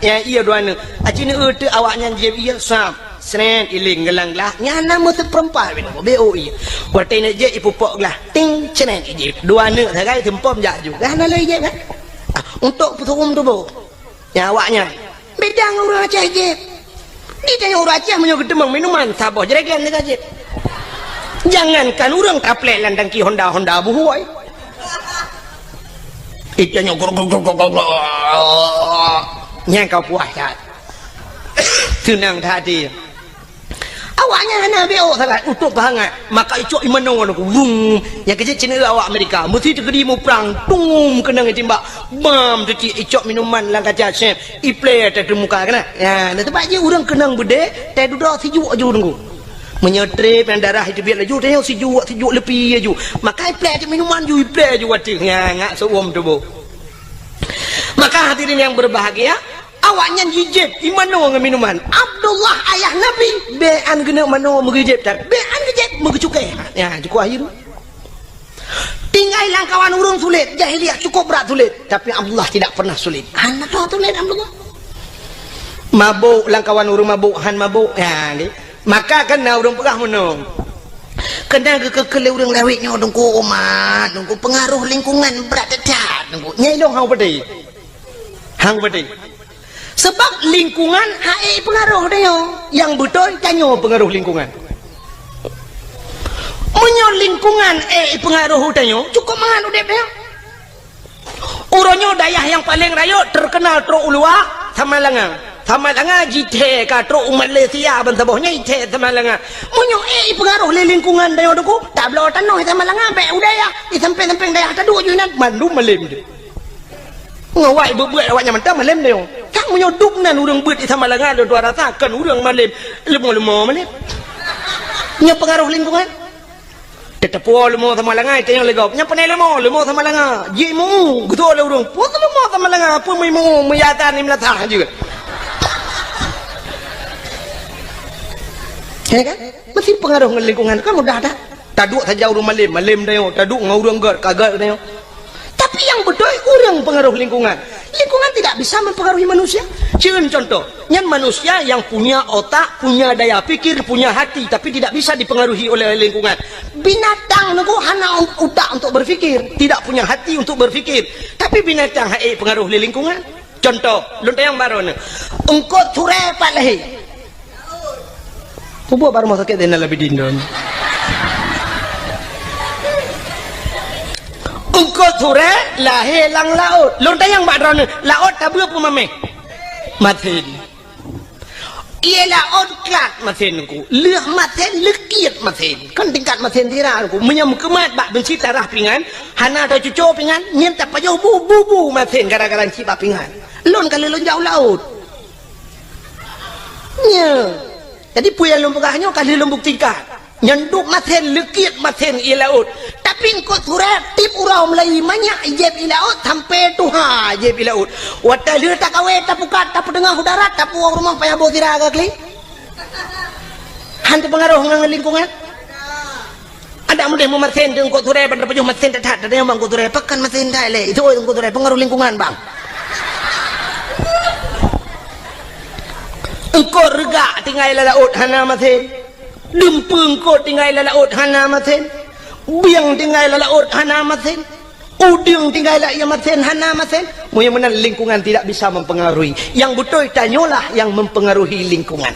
nyang ié dua neuk. Aci neueu teuk awak nyan jieb ié sab. Sret iling geulang glah. Nyan na meuseupeurempat binoe. Beu ié. Watée neuk jieb ipupok glah. Ting, sret ijieb. Dua neuk sagai seumpom jak ju. Glah na lé ijieb kan? Ah, untuk peusu'um tuboh. Nyang awak nyan. Beda ngon ureuëng Aceh jieb. Di tanyoe ureuëng Aceh meunyoe geuteumeung minuman, saboh jerigen teuka jieb. Jangankan ureuëng taplek lam tangki Honda, Honda buhôi. Di tanyoe grok, grok, grok, grok, grok. Nyang ka puas that. Seunang that hati. Awak nyan hana beok sagai, utok bangat. Maka icok imanoe Teungku. Wum. Nyang keujeuet cit neueu awak Amerika. Meusi teukeudi muprang. Tum keunong itimbak. Bam teucik icok minuman lam kaca sép. Iplé teuh muka keunan. Ya, na teumpat jih ureuëng keunong beudé, teududoe sijuek ju Teungku. Meunyoe trép nyang darah iteubiet laju, tanyoe sijuek, sijuek leupie ju. Maka iplé teuh minuman ju, iplé ju ateueh. Ya, ngat seuuem tuboh. Maka hadirin yang berbahagia, awak nyan jijieb imanoe ngon minuman. Abdullah ayah Nabi, bék an geuneuk manoe meugeujeb that. Bék an geujeb meugeucukéh. Ya, cukup akhir. Tinggai lam kawan ureuëng sulet, jahiliyah cukup brat sulet, tapi Abdullah tidak pernah sulet. Hana toh sulet Abdullah. Mabok lam kawan ureuëng mabok, han mabok. Ya, nggih. Maka kan na ureuëng peugah meunoe. Keunan geukeu-keu lé ureuëng lawét nyoe Teungku umat, Teungku pengaruh lingkungan brat that, Teungku. Nyai lôn hang peudeh. Hang peudeh. Sebab lingkungan hana ék pengaruh tanyoe. Nyang beutôi tanyoe pengaruh lingkungan. Meunyoe lingkungan ék pengaruh tanyoe, cukup mangat udeb tanyoe. Uroe nyoe dayah nyang paleng rayeuk teukeunal trok u luwa, Samalanga. Samalanga jithèe ka trok u Malaysia ban saboh nyoe jithèe Samalanga. Meunyoe ék ipeungaroh lé lingkungan tanyoe Teungku, tabloe tanoh i Samalanga, bèk u dayah, i sampéng-sampéng dayah taduek ju inan, mandum malém deh. Ngon awak beuet-beuet awak nyan mantong malém tanyoe. Kan meunyoe dub nan ureueng beuet i Samalanga lôn tuan rasa kon ureueng malém, leumo-leumo malém. Nyoe peungaroh lingkungan. Teuteupue leumo Samalanga, tanyong lé gob. Nyan panai leumo, leumo Samalanga. Jimeu, geutoe lé ureueng. Peue leumo Samalanga, peue meuimu, meuyatan ni meulatah jeuet. Ya kan? Meusti peungaroh ngon lingkungan, kan mudah that. Taduek saja ureueng malém, malém tanyoe. Taduek ngon ureueng gèt, ka gèt tanyoe. Tapi nyang beutôi ureueng peungaroh lingkungan. Lingkungan tidak bisa mempengaruhi manusia. Cen contoh, nyan manusia yang punya otak, punya daya pikir, punya hati, tapi tidak bisa dipengaruhi oleh lingkungan. Binatang nyoe hana utak untuk berpikir, tidak punya hati untuk berpikir, tapi binatang hana pengaruh lé lingkungan. Contoh, lôn tanyong baroe nyoe. Eungkôt surée pat lahé? Peue buet bak rumoh sakét Zainal Abidin nyoe? Eungkôt surée lahé lam laôt. Lôn tanyong bak droeneuh, laôt tabeue peue maméh? Masen. Ié laôt klat masen ku. Lheueh masen, leukiet masen. Kan tingkat masen sira ku. Meunyoe meukeumat bak beunsi tarah pingan, hana tacuco pingan, nyan tapajoh bu, bu, bu masen gara-gara cit bak pingan. Lôn ka lheueh lôn jak u laôt. Nyoe. Jadi, peue nyang lôn peugah nyoe ka lheueh lôn buktikan. Nyan dub masen, leukiet masen ié laôt. Tapi eungkôt surée tieb uroe mulai manyak jieb ié laôt sampoe tuha jieb ié laôt. Watée lheueh takawé, tapukat, tapeuteungoh u darat, tapuwoe u rumoh payah boh sira ka kli. Han teupeungaroh ngon lingkungan. Adak meudeh meumasen di eungkôt surée ban tapajoh masen that-that, tanyong bak eungkôt surée, pakon masen that lé? Itu eungkôt surée, peungaroh lingkungan, bang. Eungkôt reugak tinggai lam laôt hana masen. Dumpeue eungkôt tinggai lam laôt hana masen. Bieng tinggai lam laôt hana masen. Udeueng tinggai lam ié masen hana masen. Meunyoe meunan lingkungan tidak bisa mempengaruhi. Yang beutôi tanyoe lah yang mempengaruhi lingkungan.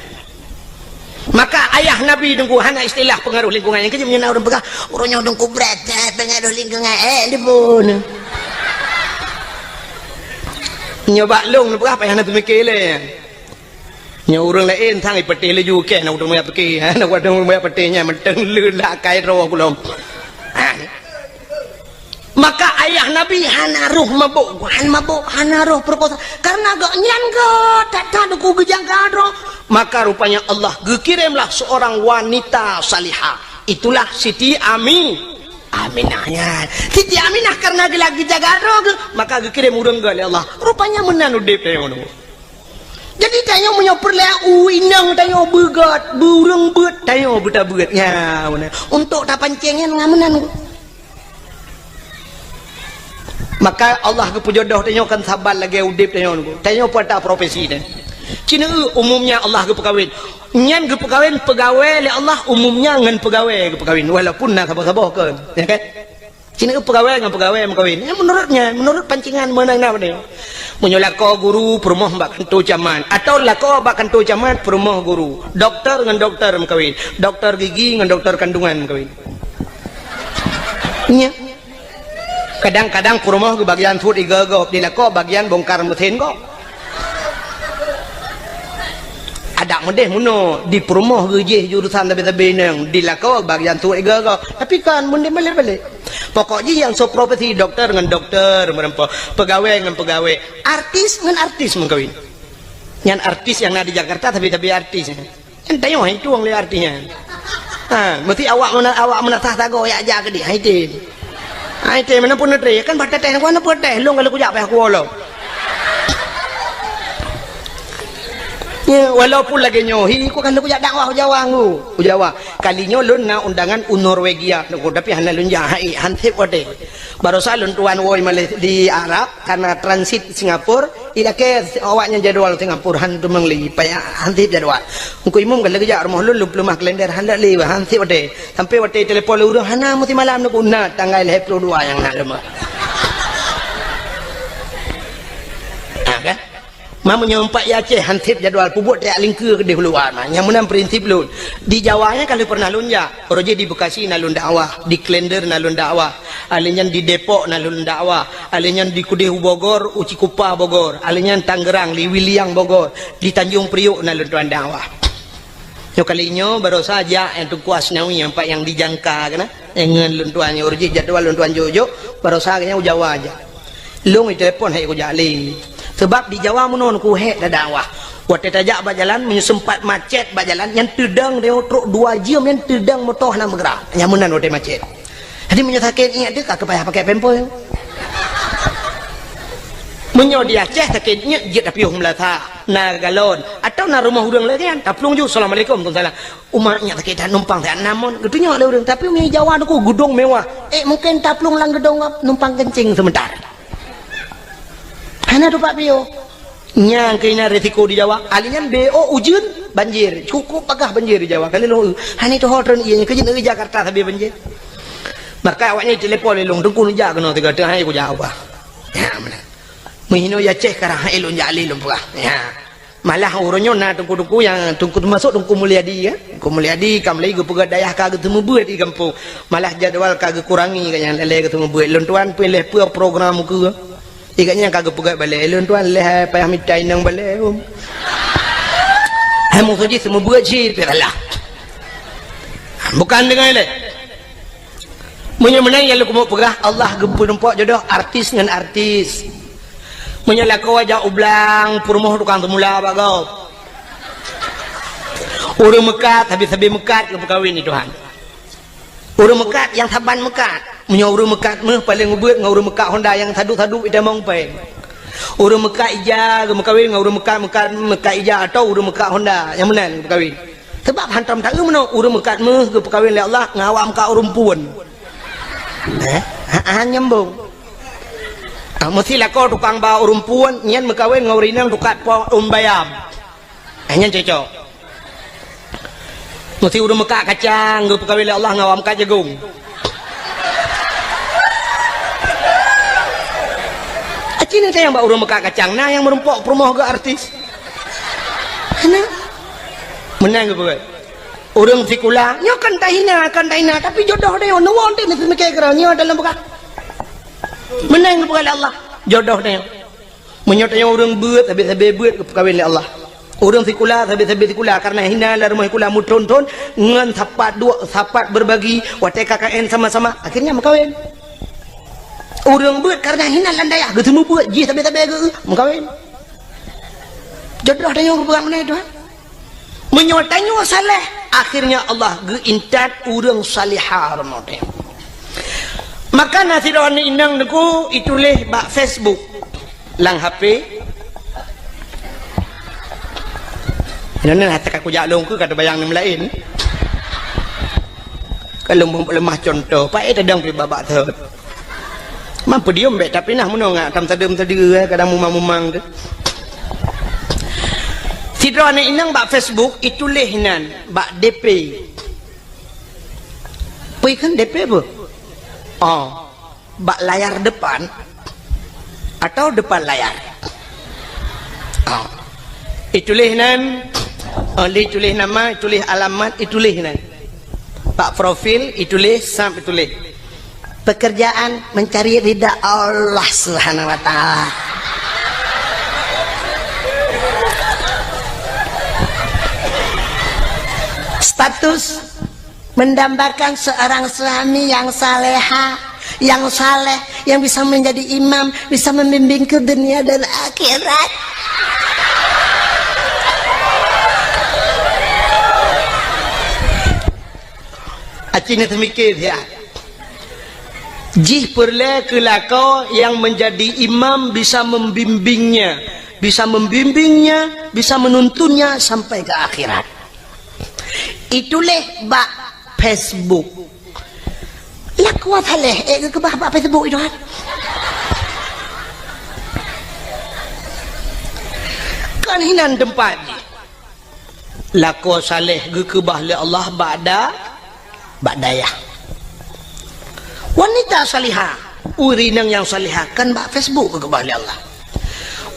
Maka ayah Nabi Teungku hana istilah pengaruh lingkungan. Nyang keujeuet meunyoe na ureuëng peugah, "Ureuëng nyoe Teungku brat, eh, pengaruh lingkungan." Eh, di pun. Nyoe bak lôn peugah payah na teumike lé. Nyoe ureuëng laén sang ipeuteh laju keh na ureuëng meuyak pike, na ureuëng meuyak peuteh nyan mantong le lakai droe kulom. Maka ayah Nabi hana roh mabök, hana mabök, hana roh perkosa. Karena gobnyan geuh that-that Teungku geujaga droe. Maka rupanya Allah geukirémlah seorang wanita salihah. Itulah Siti Ami-, Aminah nyan. Siti Aminah karena geula geujaga droe geuh, maka geukirém ureuëng geuh lé Allah. Rupanya meunan udeb tanyoe. Jadi tanyoe meunyoe peureulée u inong tanyoe beugot, beu ureuëng beuet tanyoe beutabeuet. Nya, meunan. Untuk tapancéng nyan ngon meunan. Maka Allah geupeujodoh tanyoe kan saban lagée udeb tanyoe nyoe. Tanyoe peue ata profesi nyan. Cina umumnya Allah geupeukawen. Nyan geupeukawen peugawée lé Allah umumnya ngon peugawée geupeukawen walaupun na saboh-saboh kon, ya kan? Cina peugawée ngon peugawée meukawen. Ya, menurutnya, menurut pancingan meunan na. Meunyoe lakoe guru peurumoh bak kantô camat atau lakoe bak kantô camat peurumoh guru, doktor ngon doktor meukawen, doktor gigi ngon doktor kandungan meukawen. Nya. Kadang-kadang peurumoh geubagian suet igoe gob, di lakoe bagian bongkar mesin gob. Adak meudeh meunoe, di peurumoh geujih jurusan sabe-sabe inong, di lakoe bagian suet igoe gob. Tapi kan meudeh balek-balek. Pokok jih nyang soe profesi doktor ngon doktor meureumpok, peugawée ngon peugawée, artis ngon artis meukawen. Nyan artis nyang na di Jakarta sabe-sabe artis. Nyan tanyoe hai tueng lé artis nyan. Ha, meusti awak meuna-, awak meunasah sagoe jak-jak keudeh, hai tem. Hai tem, meunan pun neutré, kan bah teuteh, kon na peuteh, lôn ka lheueh kujak payah kuwoe lom. Ya, walaupun lagée nyoe, hi, ku ka lheueh kujak dakwah u Jawa ngu, u Jawa. Kali nyoe lôn na undangan u Norwegia, tapi hana lôn jak, hai, han sép watée. Barosa lôn tuan woe Malaysia di Arab, karena transit Singapura, ilakée awaknyan jadwal Singapura, han teumeung lé, payah han sép jadwal. Teungku Imum ka lheueh geujak rumoh lôn, lôn peuleumah kalender, han lé, han sép watée. Sampai watée telepon lé ureuëng, hana meusimalam Teungku, na tanggai lhée ploh dua nyang na leumoh. Ha, kan? Ma meunyoe umpat i Aceh han sép jadwal, peubuet tajak lingkeue keudeh u luwa na. Nyang meunan prinsip lôn. Di Jawa nyan ka lheueh pernah lôn jak. Uroe jih di Bekasi na lôn dakwah, di Klender na lôn dakwah. Alèh nyan di Depok na lôn dakwah. Alèh nyan di keudeh u Bogor, u Cikupa Bogor. Alèh nyan Tangerang, di Wiliang Bogor. Di Tanjung Priok na lôn tuan dakwah. Nyoe kali nyoe barosa jak nyang Teungku Asnawi nyang pat nyang dijangka keunan. Nyang ngon lôn tuan nyoe uroe jih jadwal lôn tuan jok-jok, barosa nyang u Jawa jak. Lôn itelepon hai kujak lé. Sebab di Jawa meunoe ku hék dakwah. Watée tajak bak jalan, meunyoe seumpat macet bak jalan, nyan teudong deuh trok dua jeuem nyan teudong moto hana meugeura. Nyan meunan watée macet. Jadi meunyoe sakét iék teuh ka payah pakai pampers. Meunyoe di Aceh sakét iék jeuet tapiôh meulasa, na galon, atau na rumoh ureuëng lagée nyan, taplueng ju, "Assalamualaikum." "Waalaikumsalam." "Uma, iék sakét that, numpang that na mon." Geutunyok lé ureuëng, tapi meunyoe Jawa Teungku geudong mewah. Eh, mungken taplueng lam geudong numpang keuncing seumeuntara. Hana tupak piôh. Nyang keunan risiko di Jawa. Ahli nyan B O ujeuen banjir. Cukup pakat banjir di Jawa. Kali lôn, "Hani tuho treun ié nyan keujeut di Jakarta sabe banjir." Maka awaknyan telepon lé lôn, "Teungku neujak keunoe sigoe, teungoh hai kujak ubah." Ya, meunan. Meuhinoe ya Aceh karang hai lôn jak lé lôn peugah. Ya. Malah uroe nyoe na teungku-teungku nyang teungku teumasuk Teungku Mulyadi, ya. Teungku Mulyadi ka mulai geupeugah dayah ka geuteumeubuet di gampông. Malah jadwal ka geukurangi ka nyang lé geuteumeubuet. Lôn tuan pih lheuh peue program muka. Ikat nyan ka geupeugah balek, "Lôn tuan lheuh payah mita inong balek, um." Hai musoh jih seumeubuet cit, pih salah. Bukan deungon lé. Meunyoe meunan nyang lôn keumeung peugah, Allah geupeurumpok jodoh artis ngon artis. Meunyoe lakoe jak u blang, peurumoh tukang seumula bak gob. Ureuëng meukat, sabe-sabe meukat geupeukawen di Tuhan. Ureuëng meukat nyang saban meukat. Meunyoe ureuëng meukat méuh paleng ubeuet ngon ureuëng meukat honda nyang sadu-sadu itamong péng. Ureuëng meukat ija geumeukawen ngon ureuëng meukat, meukat, meukat ija atawa ureuëng meukat honda nyang meunan geumeukawen. Sabab hantom taeu meunoe ureuëng meukat méuh geupeukawen lé Allah ngon awak meukat ureuëng puon. Eh, ha, ha, nyambung. Ah, meusti lakoe tukang ba ureuëng puon nyan meukawen ngon ureuëng inong tukang po ureuëng bayam. Eh, nyan cocok. Meusti ureuëng meukat kacang geupeukawen lé Allah ngon awak meukat jagong. Aci na nyang bak ureuëng meukat kacang, na nyang meurumpok peurumoh geuh artis. Hana. Meunan geupeubuet. Ureuëng sikula, nyoe kan tahina, kan tahina, tapi jodoh deh, neuwoe teuh neuseumiké keudroe, nyoe dalam beukah. Meunan geupeubuet lé Allah, jodoh deh. Meunyoe tanyoe ureuëng beuet, sabe-sabe beuet geupeukawen lé Allah. Ureuëng sikula, sabe-sabe sikula, kareuna hina lam rumoh sikula meuthon-thon ngon sapat duek, sapat berbagi, watée K K N sama-sama, akhirnya meukawen. Ureuëng beuet kareuna hina lam dayah, geuseumeubeuet jih sabe-sabe geu-, meukawen. Jodoh tanyoe geupeugah meunan, Tuhan. Meunyoe tanyoe saleh, akhirnya Allah geuintat ureuëng salihah rumoh teuh. Maka na sidroe aneuk inong teungku ituléh bak Facebook, lam H P. Nyoe na hata ka kujak lôn keu ka teubayang nyang laén. Ka lôn leumah cuntoh, paét tadong pih babak thot. Mampu diom bék, tapi nah meunoe ngat tam tadeuem tadi, eh, kadang mumang-mumang tu. Sidroe aneuk inong bak Facebook ituléh nan bak D P. Peue kheun D P peue? Oh, bak layar depan atau depan layar? Oh. Ituléh nan, oh, ituléh nama, ituléh alamat, ituléh nan. Bak profil ituléh, sab ituléh. Pekerjaan mencari ridha Allah Subhanahu wa Ta'ala. Status mendambakan seorang suami yang saleha, yang saleh, yang bisa menjadi imam, bisa membimbing ke dunia dan akhirat. Aci na teumikir ya. Jih peureulée keu lakoe nyang meunjadi imam bisa membimbingnya, bisa membimbingnya, bisa menuntunnya sampai ke akhirat. Ituléh bak Facebook. Lakoe saleh, eh, geukeubah bak Facebook itu kan. Kan hinan teumpat jih. Lakoe saleh geukeubah lé Allah bak da-, bak dayah. Wanita salihah, ureuëng inong nyang salihah kan bak Facebook geukeubah lé Allah.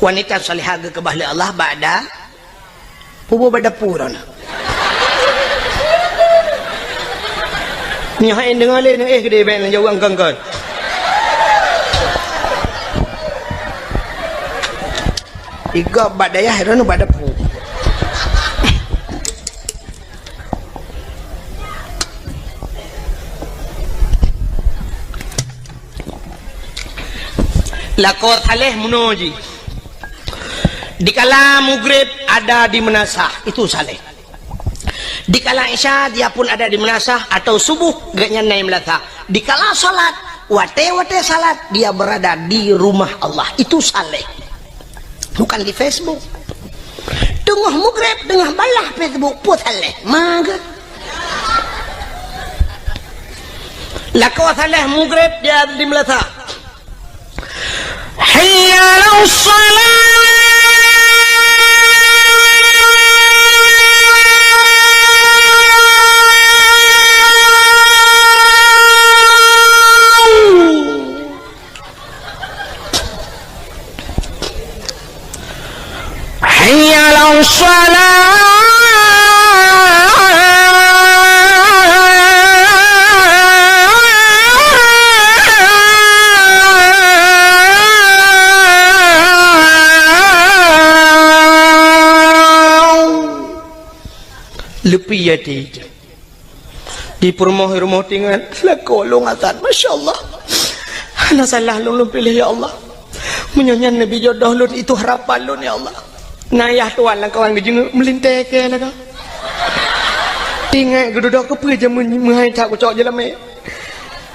Wanita salihah geukeubah lé Allah bak da-, puboh bak dapu droeneuh. Nyoe hai deungoe lé, nyoe eh geude bèk jaweueng kongkon. Igob bak dayah, droeneuh bak dapu. Lakoe saleh meunoe jih. Dikala mugreb ada di meunasah, itu saleh. Dikala isya dia pun ada di meunasah atau subuh geuhnyan na i meunasah. Dikala salat, watée-watée salat dia berada di rumah Allah. Itu saleh. Bukan di Facebook. Teungoh mugreb, teungoh balah Facebook, peue saleh. Mage. Lakoe saleh mugreb dia di meunasah. Hayya 'alas shalah. Salah. Leupie até. Di peurumoh-rumoh tingan, lakoe lôn azan, masya Allah. Hana salah lôn, lôn piléh, ya Allah. Meunyoe nyan neubi jodoh lôn, itu harapan lôn, ya Allah. Na yah tuan lam kawan geujeungeuek meulintèe keu lagoe. Ingat geududoe keupeue jameun meuhai that kucok jeulamé.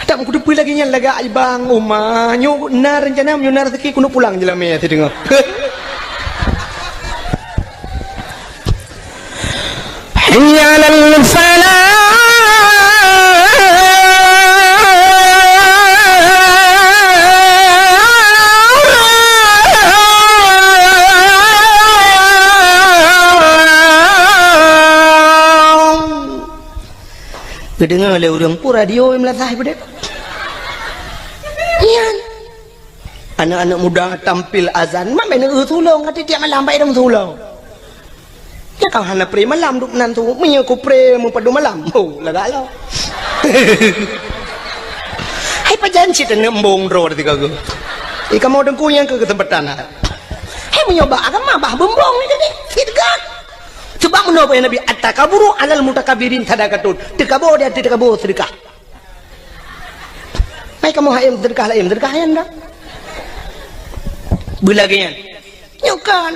That meukuteupeu lagèe nyan lagak ibang uma. Nyoe na reuncana, meunyoe na raseuki keuneuk pulang jeulamé sideungoe. Hayya 'alal falah. Geudeungoe lé ureueng peue radio meulasah beudeuh. Nyan. Aneuk-aneuk muda tampil azan, mak bèk neueu tulông, ka tiep-tiep malam bèk dong tulông. Nyan ka hana pré malam duek nan tu, meunyoe ku pré meupadum malam, oh, lagak lom. Hai pajan cit aneuk embong droe di tiga geuh. Ih, kamoe teungku nyang keu keuseumpatan hai. Hai meunyoe bak agama bah beumbong ni jadi, seudeukah. Sebab meunoe peue Nabi, "At-takaburu 'alal mutakabbirin sadaqatun." Teukabo di ateueh teukabo seudeukah. Hai kamoe hai seudeukah laén, seudeukah nyan dah. Beulagèe nyan. Nyoe kan.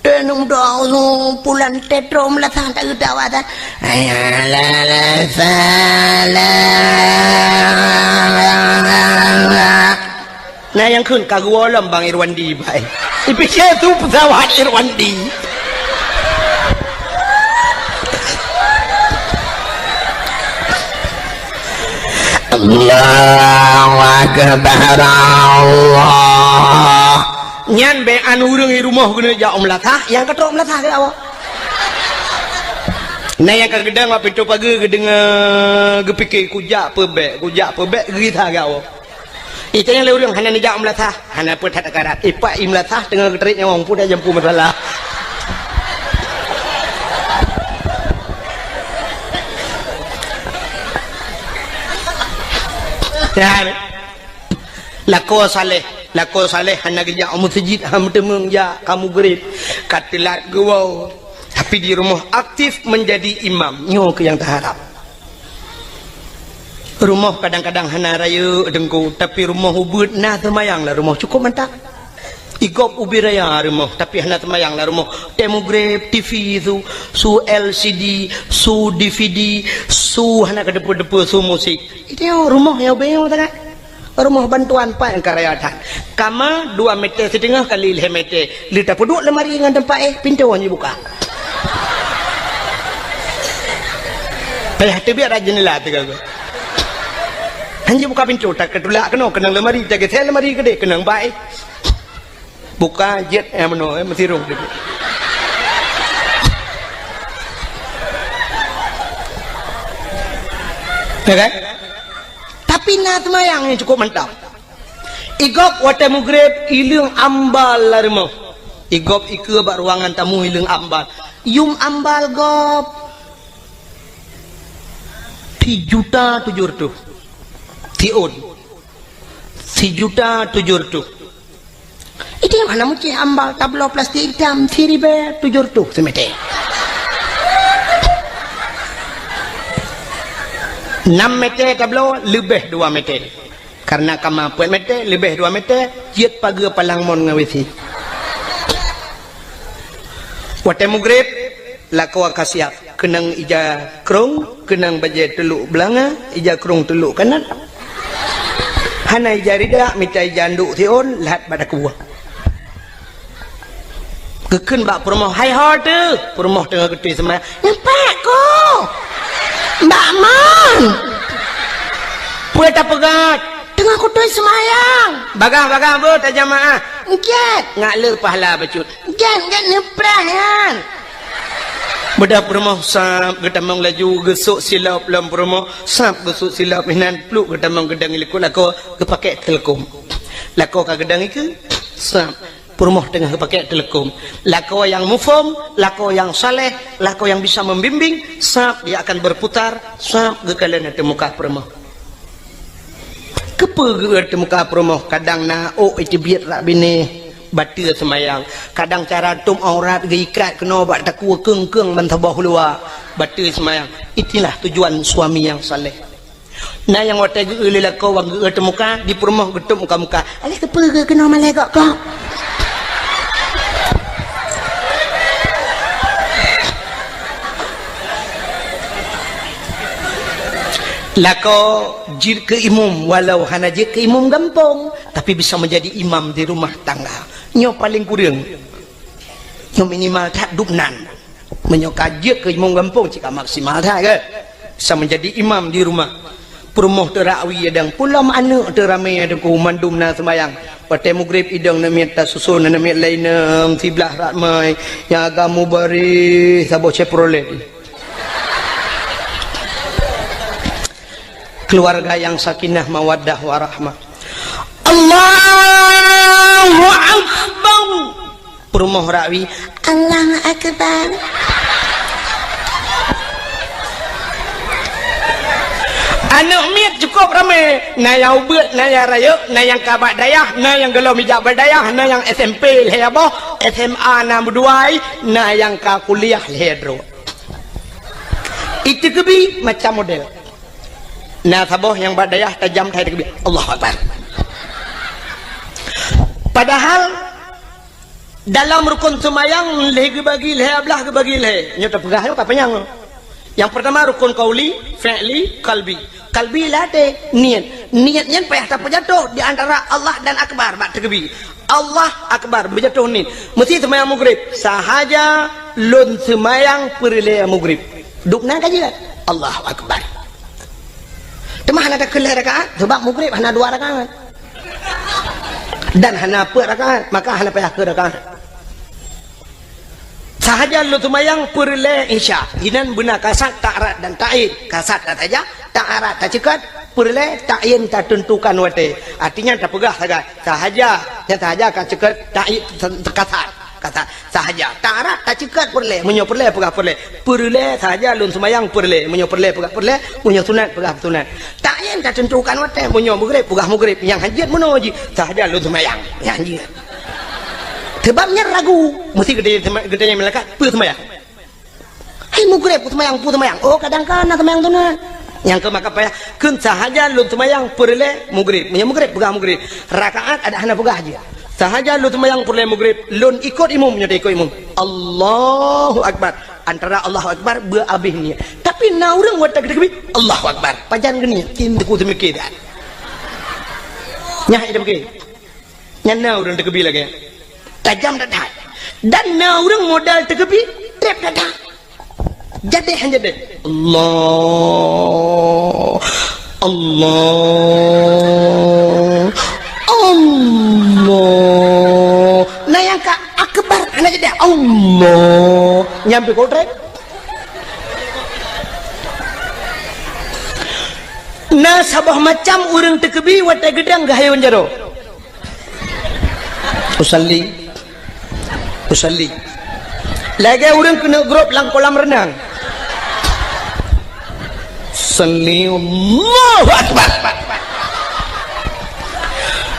Teuh nung dong su pulan tetro meulasah tak geudawa dah. Hayya 'alal falah. Na nyang kheun ka geuwoe lom Bang Irwandi bai. Ipike su peusawat Irwandi. Allahu Akbar, Allah. Nyan bèk an ureueng di rumoh keuneuk jak u meulasah, nyang ka trok meulasah keu awak. Na nyang ka geudong bak pintoe pageue geudeungoe, geupike, "Kujak peubèk, kujak peubèk," geugisa gawok. Itanyong lé ureueng, "Hana neujak meulasah?" "Hana peue that akarat." Ipak i meulasah teungoh geutrép nyawong, peue dah jampu masalah. Ya. Lakoe saleh, lakoe saleh hana geujak u meuseujid, han meuteumeung jak ka mugreb, ka teulat geuwoe. Tapi di rumoh aktif menjadi imam, nyoe keuh nyang taharab. Rumoh kadang-kadang hana rayeuk teungku, tapi rumoh ubeuet na seumayang lam rumoh cukôp mantap. Igop ubit raya rumoh, tapi hana seumayang lam rumoh. Watèe mugreb, T V su, su L C D, su D V D, su hana keudeupe-deupe, su musik. Itu rumoh nyang ubit nyoe sangat. Rumoh bantuan pat nyang ka raya that. Kama dua meter siteungoh kali lhèe meter. Lheueh tapeuduek lemari ngon teumpat éh, pintoe han jibuka. Payah teubiet rot jeundela teuga-ga. Han jibuka pintoe, takeutulak keunoe keunong lemari, tageusé lemari keudeh keunong bak éh. Buka jeuet, eh, meunoe, eh, meusirong teubiet. Ya kan? Tapi na seumayang nyang cukôp mantap. Igop watèe mugreb, ileueng ambal lam rumoh. Igop ikeue bak ruangan tamu, ileueng ambal. Yum ambal gop. Sijuta tujoh reutôh. Siôn. Sijuta tujoh reutôh. Itu hana meucéh ambal, tabloe plastik itam, siribèe tujoh reutôh simeter. Nam meter tabloe, leubeh dua meter. Karena kama peuet meter, leubeh dua meter, jeuet pageue palang mon ngon W C. Watèe mugreb, lakoe ka siap. Keunong ija krông, keunong bajèe teulok beulanga, ija krông teulok kanat. Hana ija ridak, mita ija andok siôn, lhat bak dakue. Geukheun bak peurumoh, "Hai ho teuh!" Peurumoh teungoh geutôi seumayang. "Nyoe pat, Ko!" "Bak mon?" "Peue tapeugöt?" "Teungoh kutôi seumayang." "Bagaih, bagaih, beuh tajamaah." "Eungkèt." "Ngak le pahala bacut." "Eungkèt, eungkèt neupreh nyan." Beudah peurumoh sab geutamong laju geusok silop lom peurumoh, sab geusok silop inan pluek geutamong geudong likot lakoe geupakèk teuleukom. Lakoe ka geudong ikeue, sab. Peurumoh teungoh geupakék teuleukom. Lakoe nyang muphom, lakoe nyang saleh, lakoe nyang bisa membimbing, sab dia akan berputar, sab geukalon ateueh muka peurumoh. Keupeue geu-eu ateueh muka peurumoh? Kadang na ôk iteubiet rak binéh, bateue seumayang. Kadang cara tuem aurat geuikat keunoe bak takue keung-keung ban saboh luwa, bateue seumayang. Itulah tujuan suami yang saleh. Na nyang watée geu-eu lé lakoe wan geu-eu teuh muka, di peurumoh geutuek muka-muka. Alah keupeue geu-eu keunoe malée gok-gok? Lakoe jeuet keu imum, walau hana jeuet keu imum gampông, tapi bisa menjadi imam di rumah tangga. Nyoe paleng kureueng. Nyoe minimal that dubnan. Meunyoe ka jeuet keu imum gampông, cit ka maksimal that, kan? Bisa menjadi imam di rumah. Peurumoh teuh rak wie idong, pulom aneuëk teuh ramé teungku, mandum na seumayang. Watée mugreb idong neuk miet tasuson, neuk miet laén, siblah rak mai, nyang agam mubareh, saboh Chevrolet. Keluarga yang sakinah, mawaddah, warahmah. Allahu Akbar. Peurumoh rak wie, Allahu Akbar. Aneuëk miet cukup ramé, na nyang ubeuet, na nyang rayeuk, na nyang ka bak dayah, na nyang gohlom ijak bak dayah, na nyang S M P lhée boh, S M A na meuduai, na nyang ka kuliah lhée droe. Iteukeubi macam model. Na saboh nyang bak dayah tajam that iteukeubi, Allahu Akbar. Padahal dalam rukon seumayang lhée geubagi lhée, ablah geubagi lhée. Nyoe tapeugah nyoe ka panyang. Nyang peurtama rukon qauli, fi'li, qalbi. Qalbi ladée niet. Niet nyan payah tapeujatoh di antara Allah dan Akbar bak teukeubi. Allah Akbar, beujatoh niet. Meusti seumayang mugreb. Sahaja lôn seumayang peureulée mugreb. Dubnan ka jeuet. Allahu Akbar. Teuma hana takheun lhée rakaat, sabab mugreb hana dua rakaat. Dan hana peuet rakaat, maka hana payah keu rakaat. Sahaja lôn seumayang peureulée Isya. Inan beuna kasat, ta'rad dan ta'yin. Kasat tasaja, ta'rad taceukat, peureulée ta'yin tateuntukan watée. Artinya tapeugah sagai. Sahaja, nyang sahaja ka ceukat, ta'yin kasat. Kasat. Sahaja. Ta'rad taceukat peureulée, meunyoe peureulée peugah peureulée. Peureulée sahaja lôn seumayang peureulée, meunyoe peureulée peugah peureulée, meunyoe sunat peugah sunat. Ta'yin tateuntukan watée, meunyoe mugreb peugah mugreb, nyang hanjeuet meunoe jih, sahaja lôn seumayang, nyang hanjeuet. Sabab nyan ragu, meusti geutanyong malaikat, peue seumayang? Hai mugreb, peue seumayang, peue seumayang? Oh, kadang ka na seumayang sunat. Nyang keu maka payah, kheun sahaja lôn seumayang peureulée mugreb. Meunyoe mugreb peugah mugreb, rakaat adak hana peugah jih. Sahaja lôn seumayang peureulée mugreb, lôn ikot imum, nyoe ikot imum. Allahu Akbar. Antara Allahu Akbar beu abéh niet. Tapi na ureuëng watée geuteukeubi, Allahu Akbar. Pajan geuniet, cit teungku teumike that. Nyan hai teumike. Nyan na ureuëng teukeubi lagée nyan. Tajam that-that. Dan na ureuëng modal teukeubi, treb that-that. Jadéh han jadéh. Allah. Allah. Allah. Na nyang ka akbar hana jadéh. Allah. Nyan pih kotrek. Na saboh macam ureuëng teukeubi watée geudang geuhayôn jaroe. Usalli. Usalli. Lagée ureuëng keuneuk grob lam kolam reunang. Salli, Allahu Akbar.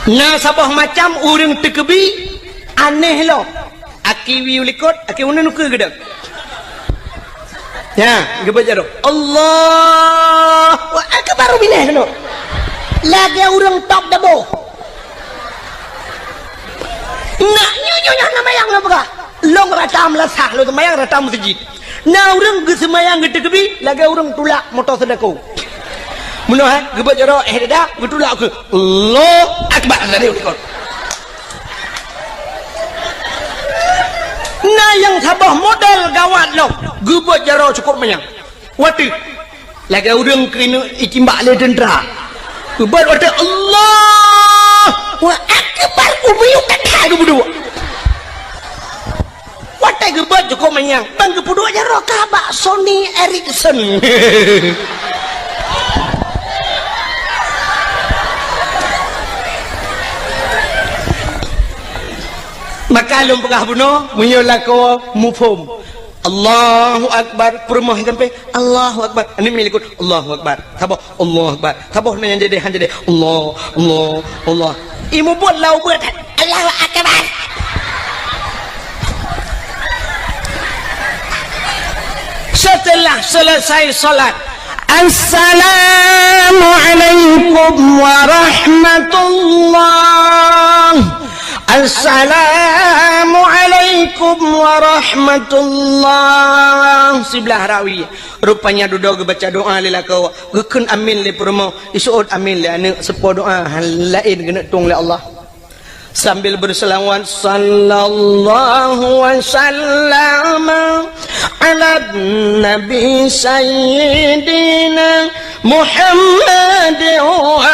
Na saboh macam ureuëng teukeubi aneh lom. Aki wie u likot, aki uneun ukeue geudang. Nya, geubeuet jaroe. Allahu Akbar, binéh keunoe. Lagée ureuëng top dabo. Nak nyoe, nyoe, nyoe, na mayang na peugah. Lôn rata meulasah, lôn seumayang rata meuseujid. Na ureuëng geuseumayang geuteukeubi, lagée ureuëng tulak moto seudako. Meunoe, eh, geubeuet jaroe, eh, dada, geutulak ukeue. Allahu Akbar, dari u likot. Na nyang saboh model gawat lom, geubeuet jaroe cukôp manyang. Watée lagée ureuëng keuneuk itimbak lé teuntra, geubeuet watée Allahu Akbar, ubiyuk that-that geupeuduek. Watée geubeuet cukôp manyang, ban geupeuduek jaroe ka bak Sony Ericsson. Maka lôn peugah bunoe, meunyoe lakoe muphom, Allahu Akbar, peurumoh sampai, Allahu Akbar. Aneuk miet likot, Allahu Akbar. Saboh, Allahu Akbar. Saboh na nyang jadi, han jadi. Allah, Allah, Allah. Ibu buet lau buet, Allahu Akbar. Setelah selesai salat, "Assalamualaikum warahmatullah. Assalamualaikum warahmatullah." Siblah rawi. Rupanya dudoe geubaca doa lé lakoe, geukheun amin lé peurumoh, iseuôt amin lé aneuk, seupôt doa han laén geuneuk tueng lé Allah. Sambil berselawat, "Sallallahu wasallam ala nabi sayyidina Muhammad wa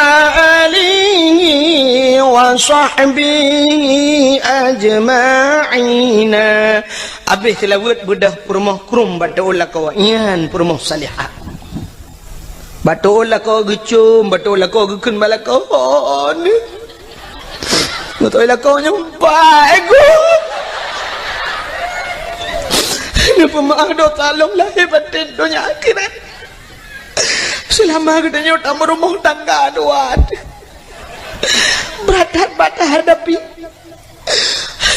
alihi wa sahbihi ajma'ina." Abéh seulaweuet beudôh peurumoh krueng bak teuôt lakoe, nyan peurumoh salihah. Bak teuôt lakoe geucom, bak teuôt lakoe geukheun bak lakoe. Beutôi lakoe nyoe, "Baik, Guru. Neupeumaáh dosa lôn lahé batén donya akhirat. Seulama geutanyoe tameurumoh tangga dua, brat that bak tahadapi.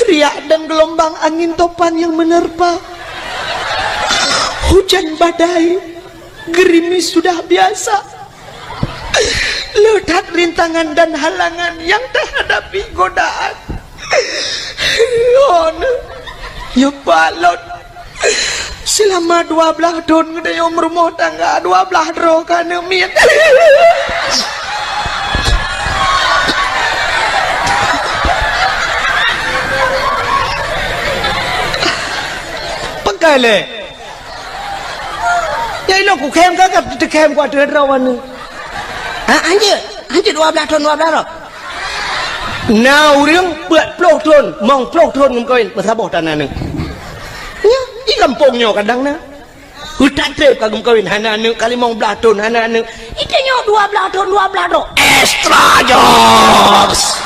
Riak dan gelombang angin topan yang menerpa. Hujan badai, gerimis sudah biasa. Le that rintangan dan halangan yang tahadapi, godaan." Lôn, ya, Pak, lôn. Seulama dua blaih thon geutanyoe meurumoh tangga, dua blaih droe ka aneuk miet. Peugah lé. Ya, ilôn kukhém ka, ka teukhém ku ateueh droe aneuk. Ha, hanjeuet, hanjeuet dua blaih thon, dua blaih droe. Na ureuëng peuet ploh thon, mong ploh thon geumeukawen, meusaboh tan aneuk. Nyoe, di gampông nyoe kadang na. Utak treb ka geumeukawen, hana aneuk, ka limong blaih thon, hana aneuk. Ita nyoe dua blaih thon, dua blaih droe. Extra jokes.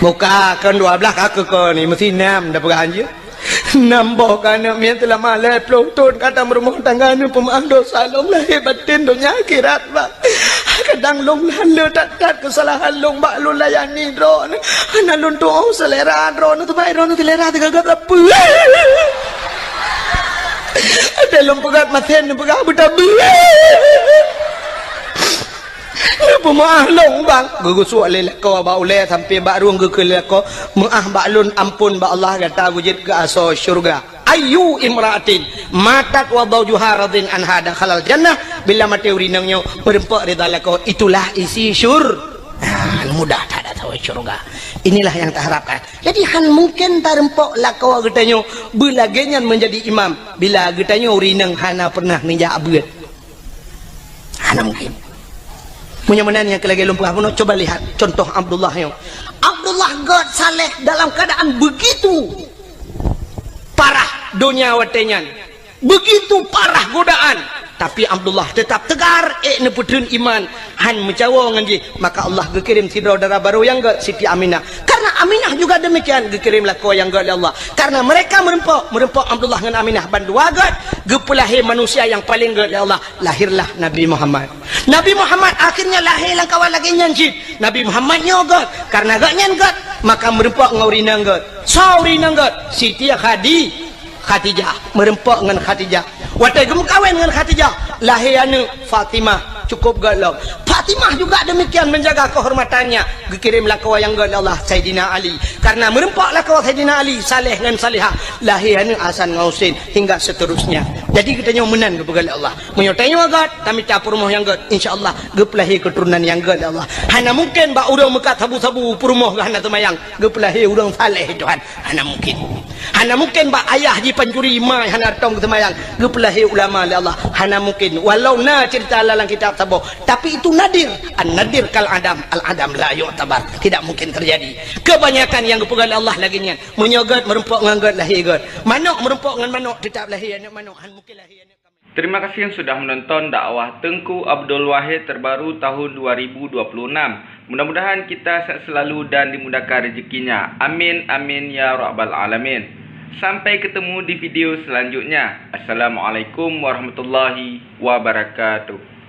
Muka kon dua blaih ka keu kon ni, meusi nam dah peugah hanjeuet. Nam boh ka aneuk miet seulama lhèe ploh thon ka tameurumoh tangga, neupeumaáh dosa lôn lahé batén donya akhirat, Bang. Kadang lôn hana that-that keusalahan lôn bak lôn layani droeneuh. Hana lôn tuoh seulera droeneuh, teuma droeneuh seulera teuga-teuga peue. Ada lôn peugah masen neupeugah beutabeue. Neupeumaáh lôn, Bang. Geugeusuek lé lakoe bak ulèe sampoe bak rueng geukheun lé lakoe, "Meuáh bak lôn, amphon bak Allah, gata beujeuet keu asoe syeuruga." Ayyu imra'atin matat wa zawjuha radin anha dakhalal jannah. Bila maté ureuëng inong nyoe meureumpok rida lakoe, itulah isi syur-, ah, mudah that asoe syeuruga. Inilah yang taharapkan. Jadi, han mungken tareumpok lakoe geutanyoe beulagèe nyan meunjadi imam bila geutanyoe ureuëng inong hana pernah neujak beuet. Hana mungkin. Meunyoe meunan nyang keu lagèe lôn peugah bunoe, coba lihat contoh Abdullah nyoe. Abdullah gèt saleh dalam keadaan begitu parah donya watèe nyan. Begitu parah godaan. Tapi Abdullah tetap tegar, ék neupeutheun iman, han meucawo ngon jih. Maka Allah geukirém sidroe dara barô nyang gèt, Siti Aminah. Karena Aminah juga demikian, geukirém lakoe nyang gèt lé Allah. Karena mereka meureumpok, meureumpok Abdullah ngon Aminah bandua gèt, geupeulahé manusia nyang paleng gèt lé Allah. Lahirlah Nabi Muhammad. Nabi Muhammad akhirnya lahé lam kawan lagèe nyan cit. Nabi Muhammad nyoe gèt, karena gèt nyan gèt, maka meureumpok ngon ureuëng inong gèt. Soe ureuëng inong gèt? Siti Khadi-, Khadijah. Meureumpok ngon Khadijah. Watèe geumeukawen ngon Khadijah, lahé aneuk Fatimah, cukup gèt lom. Fatimah juga demikian menjaga kehormatannya. Geukirém lakoe nyang gèt lé Allah, Saidina Ali. Karena meureumpok lakoe Saidina Ali, saleh ngon salihah, lahé aneuk Hasan ngon Husein, hingga seterusnya. Jadi geutanyoe meunan geupeugah lé Allah. Meunyoe tanyoe gèt, tamita peurumoh nyang gèt, insya Allah geupeulahé keuturonan nyang gèt lé Allah. Hana mungken bak ureuëng meukat sabu-sabu peurumoh geuh hana seumayang, geupeulahé ureuëng saleh Tuhan. Hana mungken. Hana mungken bak ayah jipancuri ma hana tom geuseumbayang, geupeulahé ulama lé Allah. Hana mungken. Walau na cerita lam kitab saboh, tapi itu nadir. An-nadir kal adam, al-adam la yu'tabar. Tidak mungkin terjadi. Kebanyakan nyang geupeugah lé Allah lagèe nyan. Meunyoe gèt meureumpok ngon gèt, lahé gèt. Manok meureumpok ngon manok, tetap lahé aneuk manok. Han mungken lahé aneuk Terima kasih yang sudah menonton dakwah Teungku Abdul Wahid terbaru tahun dua ribu dua puluh enam. Mudah-mudahan kita sehat selalu dan dimudahkan rezekinya. Amin, amin, ya rabbal alamin. Sampai ketemu di video selanjutnya. Assalamualaikum warahmatullahi wabarakatuh.